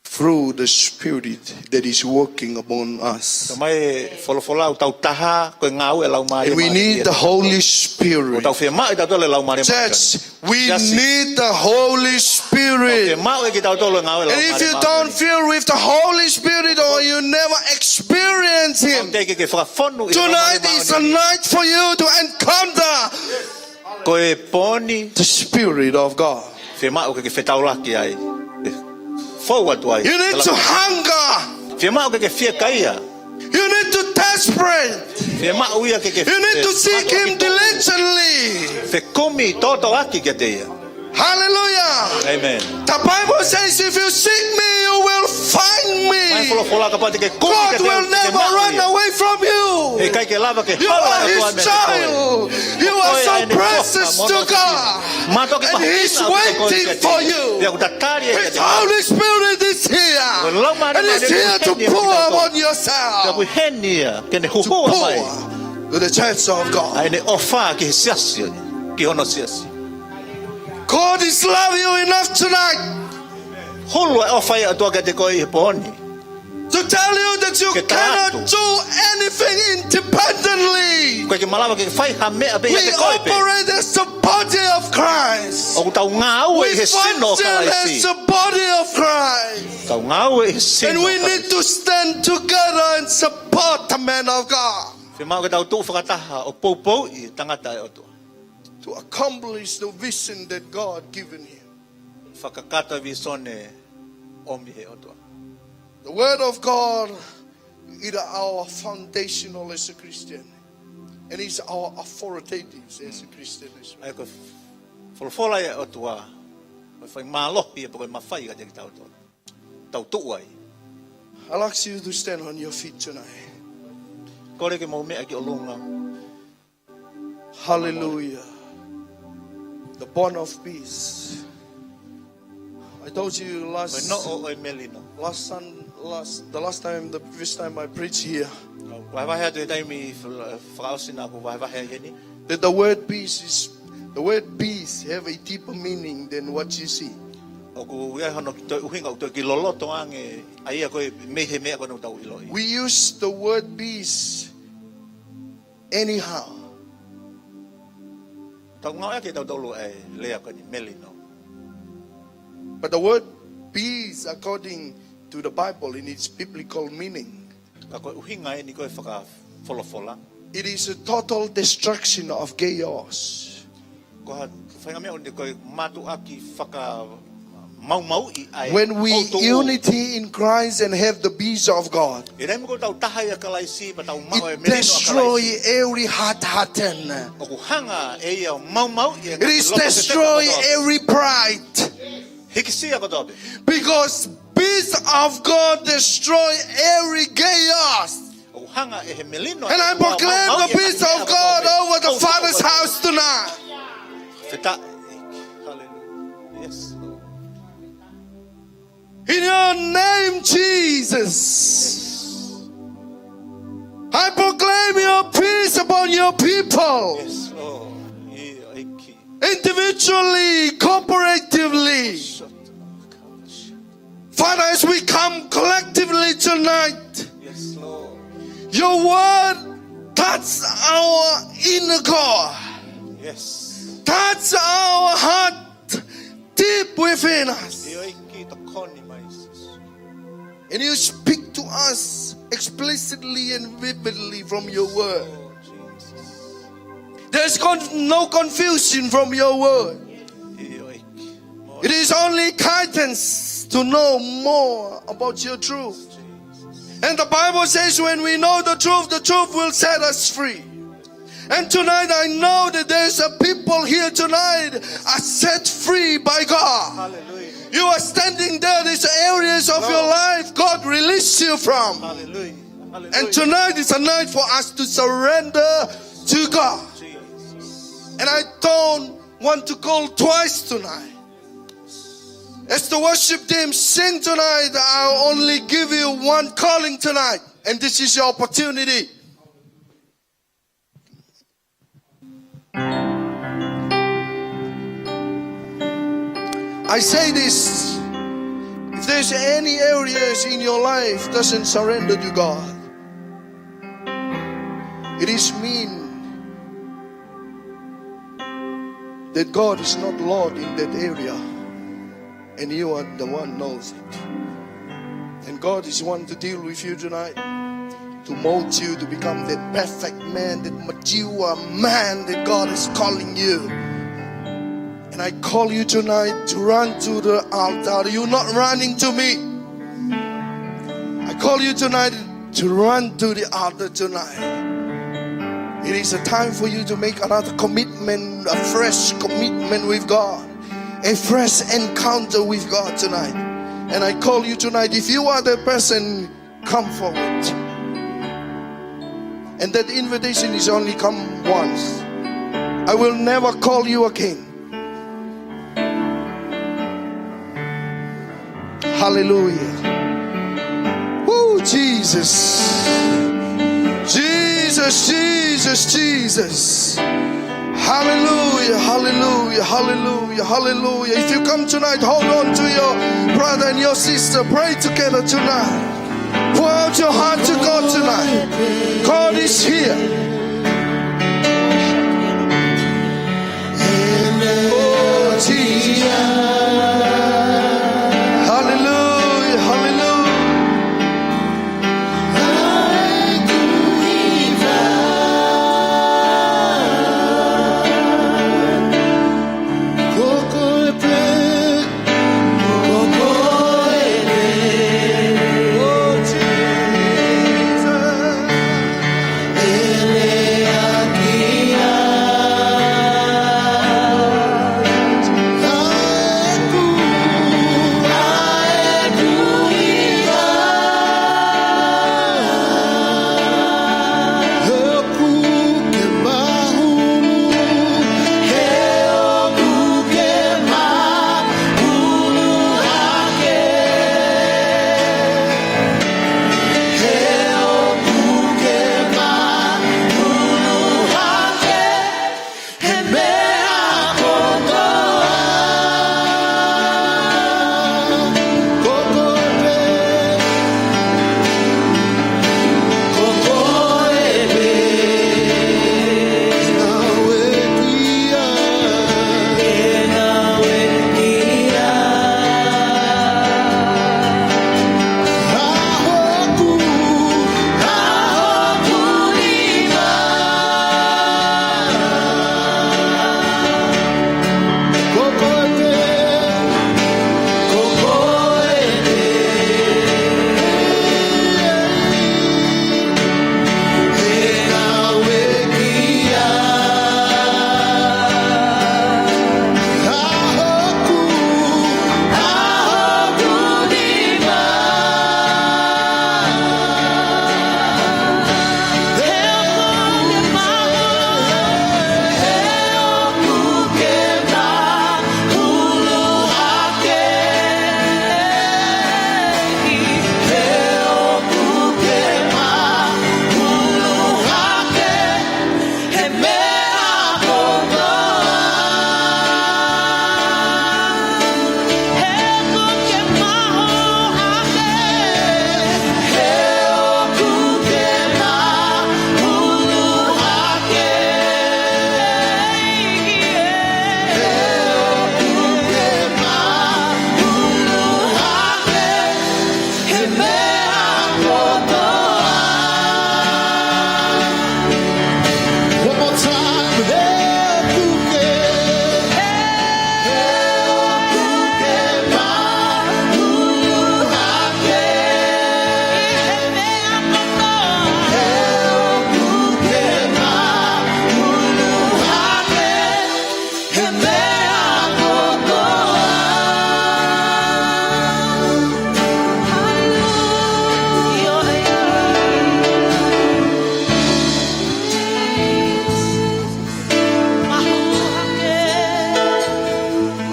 through the Spirit that is working upon us. Ka mai folofola ʻoku tau taha ko e ngāue Laumālie Māʻoniʻoni. And we need the Holy Spirit. ʻOku tau fiemaʻu ʻe tautolu e Laumālie Māʻoniʻoni. Church, we Siasi. Need the Holy Spirit. Tau fiemaʻu ʻe kitautolu e ngāue Laumālie Māʻoniʻoni. And if you don't feel with the Holy Spirit or you never experience Him, Tau teʻeki ke fakafonu ʻi he Laumālie Māʻoniʻoni. Tonight is a night for you to encounter Ko e pō ni the Spirit of God. Fiemaʻu ke ke fetaulaki ai. Fou atu ai. You need to hunger. Fiemaʻu ke ke fiekaia. You need to desperate. Fiemaʻu ia ke ke You need to seek Him diligently. Fekumi tōtōaki kiate ia. Hallelujah. Amen. The Bible says, "If you seek me, you will find me." Mai folofola kapau te ke kumi kiate au, te ke maʻu ia. God will never run away from you. ʻE ʻikai ke lava ke hala ʻa e ʻOtua meiate koe. You are His child. You are so precious to God. Ko koe ʻa ʻene foha, moʻoni ʻaupito. Mātuʻaki mahino ʻaupito ko koe kiate ia. And He's waiting for you. Pea ʻoku tatali ia kiate koe. His Holy Spirit is here. Ko e Laumālie Māʻoniʻoni ʻoku ʻi heni. And He's here to pour upon yourself. Pea ʻoku ʻi heni ia ke ne huhua mai. To pour to the church of God. ʻA ʻene ʻofa ki he siasi, ki hono siasi. God is love you enough tonight. Hulu e ʻofa ʻa e ʻOtua kiate koe ʻi he pō ni. To tell you that you cannot do anything independently. Ke tala atu. ʻOku ʻikai ke malava ke fai ha meʻa pē ʻiate koe pē. We operate as the body of Christ. ʻOku tau ngāue ʻi he sino ʻo Kalaisi. We function as the body of Christ. Tau ngāue ʻi he sino ʻo Kalaisi. And we need to stand together and support the man of God. Fiemaʻu ke tau tuʻu fakataha ʻo poupouʻi e tangata ʻa e ʻOtua. To accomplish the vision that God given him. Fakakakato e vīsone ʻomi he ʻOtua. The word of God is our foundational as a Christian, and is our authoritative as a Christian as well. ʻA ia ko e folofola ʻa e ʻOtua, ko e faimālohi ʻa e poko e mafai kiate kitautolu. Tau tuʻu ai. I'd like you to stand on your feet tonight. Kole ke mou meʻa ki ʻolunga. Hallelujah. The bond of peace. I told you last, Ko e noʻo ʻo e melino. Last sun, last, the last time, the previous time I preached here, Vahevahe atu he taimi fakaʻosi naʻa ku vahevahe ai heni. That the word peace is, the word peace have a deeper meaning than what you see. ʻOku ʻi ai hono toe ʻuhinga ʻoku toe kiʻi loloto ange ʻa ia ko e mei he meʻa ko ena ʻoku tau ʻiloʻi. We use the word peace anyhow. Tau ngāueʻaki ʻe tautolu e lea ko eni melino. But the word peace, according to the Bible, in its biblical meaning, Ka ko e ʻuhinga eni ko e fakafolofola. It is a total destruction of chaos. Ko ha faʻahinga meʻa ʻoku ne ko e mātuʻaki fakamaumauʻi ʻa e ʻotu. When we unity in Christ and have the peace of God, ʻI he taimi ko ē ʻoku tau taha ʻia Kalaisi, pea tau maʻu e melino ʻa Kalaisi. It destroy every heart harden. ʻOku hanga ʻe ia ʻo maumauʻi e ngaahi loto teteka kotoa. It is destroy every pride. Hīkisia kotoa pē. Because peace of God destroy every chaos. ʻOku hanga ʻe he melino ʻa e ʻOtua ʻo maumauʻi e ngaahi meʻa kotoa pē. And I proclaim the peace of God over the Father's house tonight. Fetaʻi. Hallelujah. Yes, Lord. In your name, Jesus, I proclaim your peace upon your people. Yes, Lord. ʻIo, ʻEiki. Individually, corporatively. Father, as we come collectively tonight, Yes, Lord. Your word Touch our inner core. Yes. Touch our heart deep within us. ʻIo ʻEiki, tokoni mai Sīsū. And you speak to us explicitly and vividly from your word. Oh, Jesus. There's con-, no confusion from your word. ʻIo ʻEiki. It is only guidance to know more about your truth. And the Bible says when we know the truth, the truth will set us free. And tonight I know that there's a people here tonight are set free by God. Hallelujah. You are standing there, there's areas of your life God released you from. Hallelujah. Hallelujah. And tonight is a night for us to surrender to God. Jesus. And I don't want to call twice tonight. As the worship team sing tonight, I'll only give you one calling tonight. And this is your opportunity. I say this, if there's any areas in your life doesn't surrender to God, it is mean that God is not Lord in that area, and you are the one knows it. And God is want to deal with you tonight, to mold you to become that perfect man, that mature man that God is calling you. And I call you tonight to run to the altar. You're not running to me. I call you tonight to run to the altar tonight. It is a time for you to make another commitment, a fresh commitment with God, a fresh encounter with God tonight. And I call you tonight, if you are the person, come forward. And that invitation is only come once. I will never call you again. Hallelujah. Woo, Jesus. Jesus, Jesus, Jesus. Hallelujah, hallelujah, hallelujah, hallelujah. If you come tonight, hold on to your brother and your sister. Pray together tonight. Pour out your heart to God tonight. God is here. Oh, Jesus. Hallelujah, hallelujah.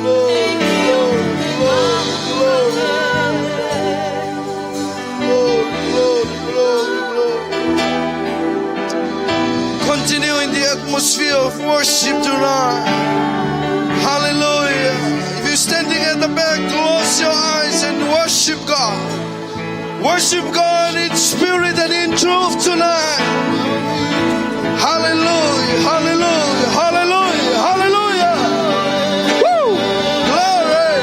Glory, glory, glory, glory. Glory, glory, glory, glory. Continue in the atmosphere of worship tonight. Hallelujah. If you're standing at the back, close your eyes and worship God. Worship God in spirit and in truth tonight. Hallelujah, hallelujah, hallelujah, hallelujah. Woo! Glory.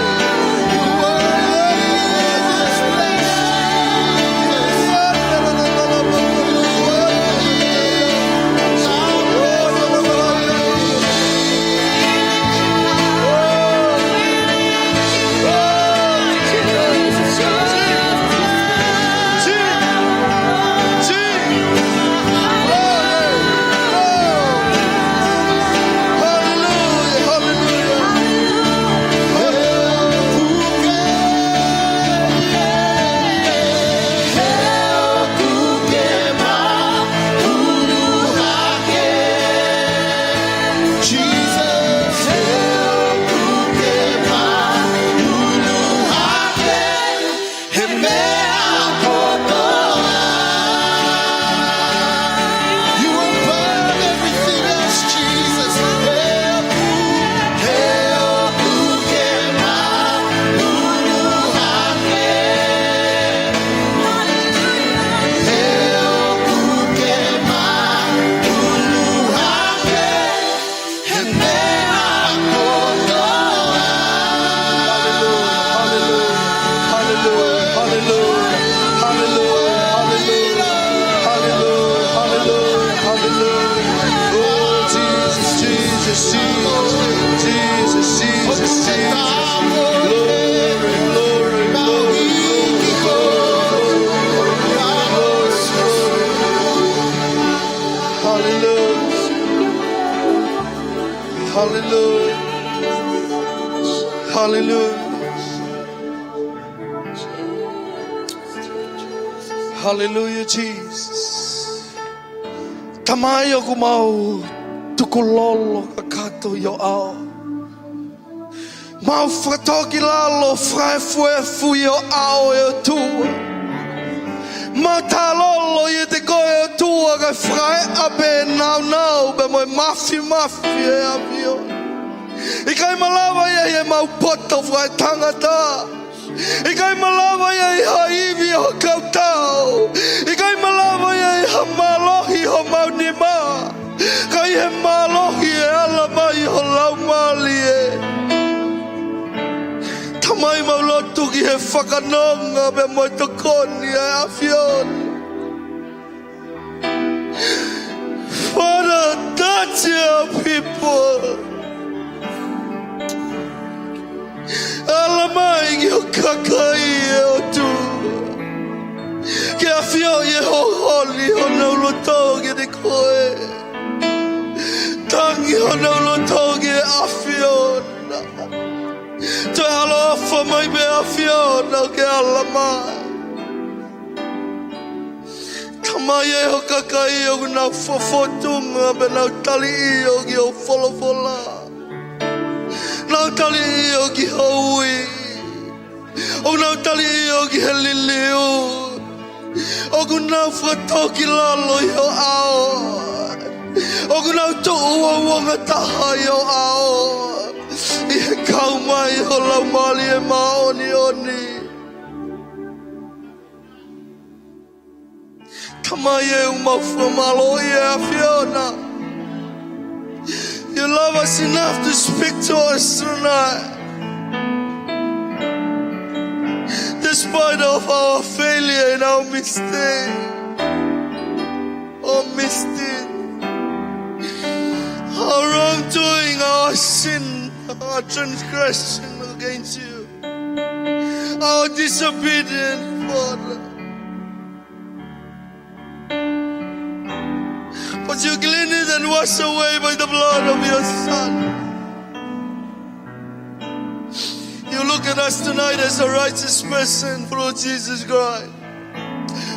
You are above everything else, Jesus. Hallelujah, hallelujah, hallelujah. Oh, Jesus, Jesus, Jesus. Glory, glory, glory, glory, glory, glory. Hallelujah. Hallelujah. Hallelujah. Hallelujah, Jesus. Tamai, ʻoku mau tukulolo kakato ʻi ho ʻao. Mau fakatōkilalo fakaefuefu ʻi ho ʻao, ʻe ʻOtua. Mau taʻelolo ʻiate koe, ʻe ʻOtua, kae fakaeʻa pē ʻa e nāunau pea mo e māfimafi ʻo e ʻAfiona. ʻIkai malava ia ʻi heʻemau poto fakaetangata. ʻIkai malava ia ʻi ha ivi ʻo ha kautau. ʻIkai malava ia ʻi ha mālohi ʻo homau nima. Ka ʻi he mālohi ʻe ala mai ho Laumālie. Tamai, mau lotu ki he fakanonga pea mo e tokoni ʻa e ʻAfiona. Father, touch your people. Ala mai ki ho kakai, ʻe ʻOtua. Ke ʻafioʻi ʻe ho holi honau loto kiate koe. Tangi honau loto ki he ʻAfiona. Toe ʻaloʻofa mai pē ʻAfiona ke ala mai. Tamai, ʻi ho kakai ʻoku nau fōtunga pea nau taliʻio ki ho folofola. Nau taliʻio ki ho ui. ʻOku nau taliʻio ki he liliu. ʻOku nau fakatōkilalo ʻi ho ʻao. ʻOku nau tuʻu ʻo uouangataha ʻi ho ʻao. ʻI he kau mai ho Laumālie Māʻoniʻoni. Tamai, ʻoku mau fakamālō ʻi he ʻAfiona. You love us enough to speak to us tonight. Despite of our failure and our mistake. Or mistake. doing our sin, our transgression against you, our disobedience, Father. But you clean it and wash away by the blood of your Son. You look at us tonight as a righteous person through Jesus Christ.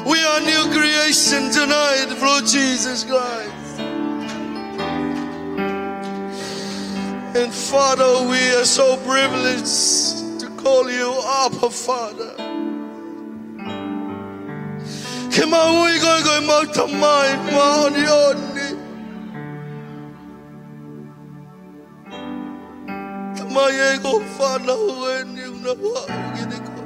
We are new creation tonight through Jesus Christ. And Father, we are so privileged to call you Abba Father. Ke maʻu ʻi koe ko homau Tamai māʻoniʻoni. Tamai ē, ko e fānau eni ʻoku mau aʻu kiate koe.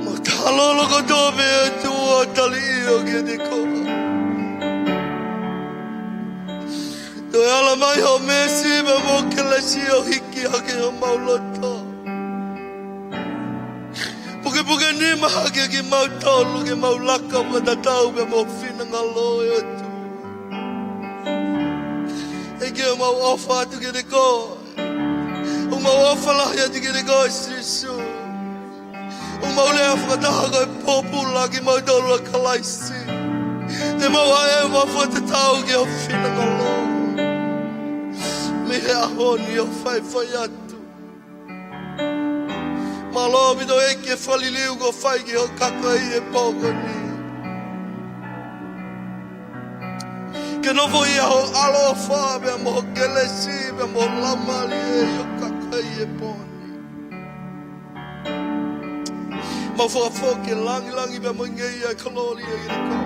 Mau tala loloto pē ʻOtua, tali ʻio kiate koe. Toe ala mai ho meesi pea mo e kelesi ʻo hiki hake homau loto. Pukepuke nima hake kimautolu ke mau laka fakatatau pea mo ho finangalo ē ʻOtua. ʻEiki, ʻoku mau ʻofa atu kiate koe. ʻOku mau ʻofa lahi atu kiate koe Sīsū. ʻOku mau lea fakataha ko e pōpula kimautolu ʻa Kalaisi. Te mau ʻaʻeva fakatatau ki ho finangalo. Mei he ʻaho ni ʻo faifai atu. Mālō ʻaupito ʻEiki e fakaliliu kuo fai ki ho kakai he pō ko eni. Ke nofoʻia ho ʻaloʻofa pea mo ho kelesi pea mo ho Laumālie ʻi ho kakai he pō ni. Mau fakafoki e langilangi pea mo e ngeia e kolōlia ʻi he ko.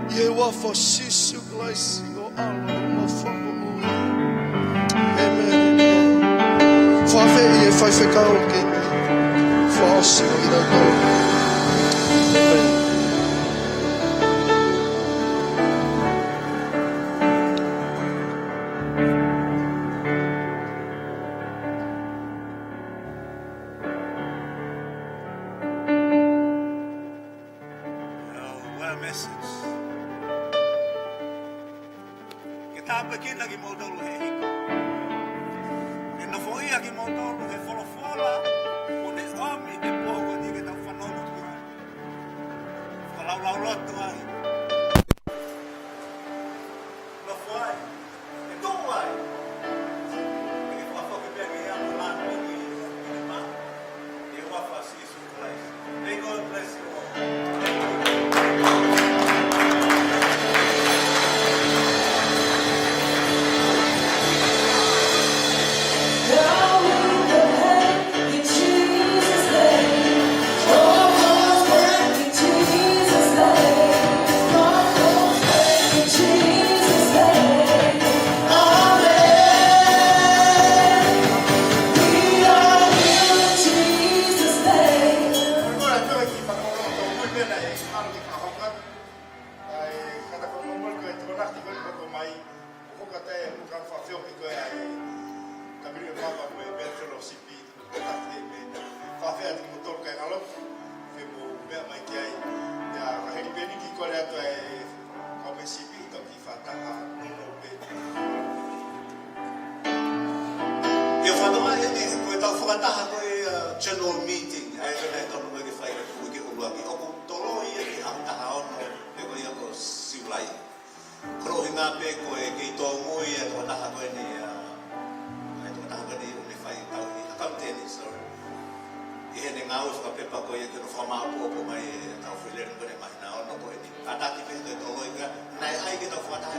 ʻI he huafa ʻo Sīsū Kalaisi ko ho ʻAlo mo e Fakamoʻui. ʻĒmeni. Fakafeʻiloaki e faifekau ke fakaʻosi ʻi he ko. ʻĒmeni. Oh, what a message. Ke tāpuekina kimoutolu he hiki. Ke nofoʻia kimoutolu he folofola kuo ne ʻomi he pō ko eni ke tau fanongo ki ai. Fakalaulauloto ai. Nofo ai. Ke tuʻu ai. Ke fakafoki pē ke ia mo lana i ni, i ni mā. ʻI he huafa ʻo Sīsū Kalaisi. May God bless you all. Thank you. Now we can have in Jesus' name. All those back in Jesus' name. All those back in Jesus' name. Amen. We are healed in Jesus' name. Ko e kole atu ki he fakaʻofoʻofa ʻo e ʻaho ni, ʻa e kata ko e momoli ko e tokonaki ko e hoko mai, ʻo hoko atu e muka fakafeʻao ki ko e ʻa e Kamili Papa ko e Bell Fellowship. Fakafeʻao atu kimoutolu kakai ʻaloku, ke mou meʻa mai ki ai. ʻIo, ka hili pē eni ke kole atu e kau mēmipa ʻo toki fakataha nounou pē. ʻIo, fanongo ē, ē, ko ʻetau fakataha ko e, uh, general meeting, ʻa ia ko ē naʻe totonu ke fai ʻi he uike ʻuluaki. ʻOku toloi ia ki he ʻaho taha ono, pe ko ia ko Siulai. Ko hono ʻuhinga pē ko e kei tōmui e tokotaha ko eni, ʻa, ʻa e tokotaha ko eni ʻoku ne fai tauhi, accountant, sorry. ʻI heʻene ngāue fakapepa ko ia ke ne fakamāʻopoʻopo mai ʻetau filemu ko eni māhina ono ko eni. Kātaki pē ke toloi ka, naʻe ʻai ke tau fakataha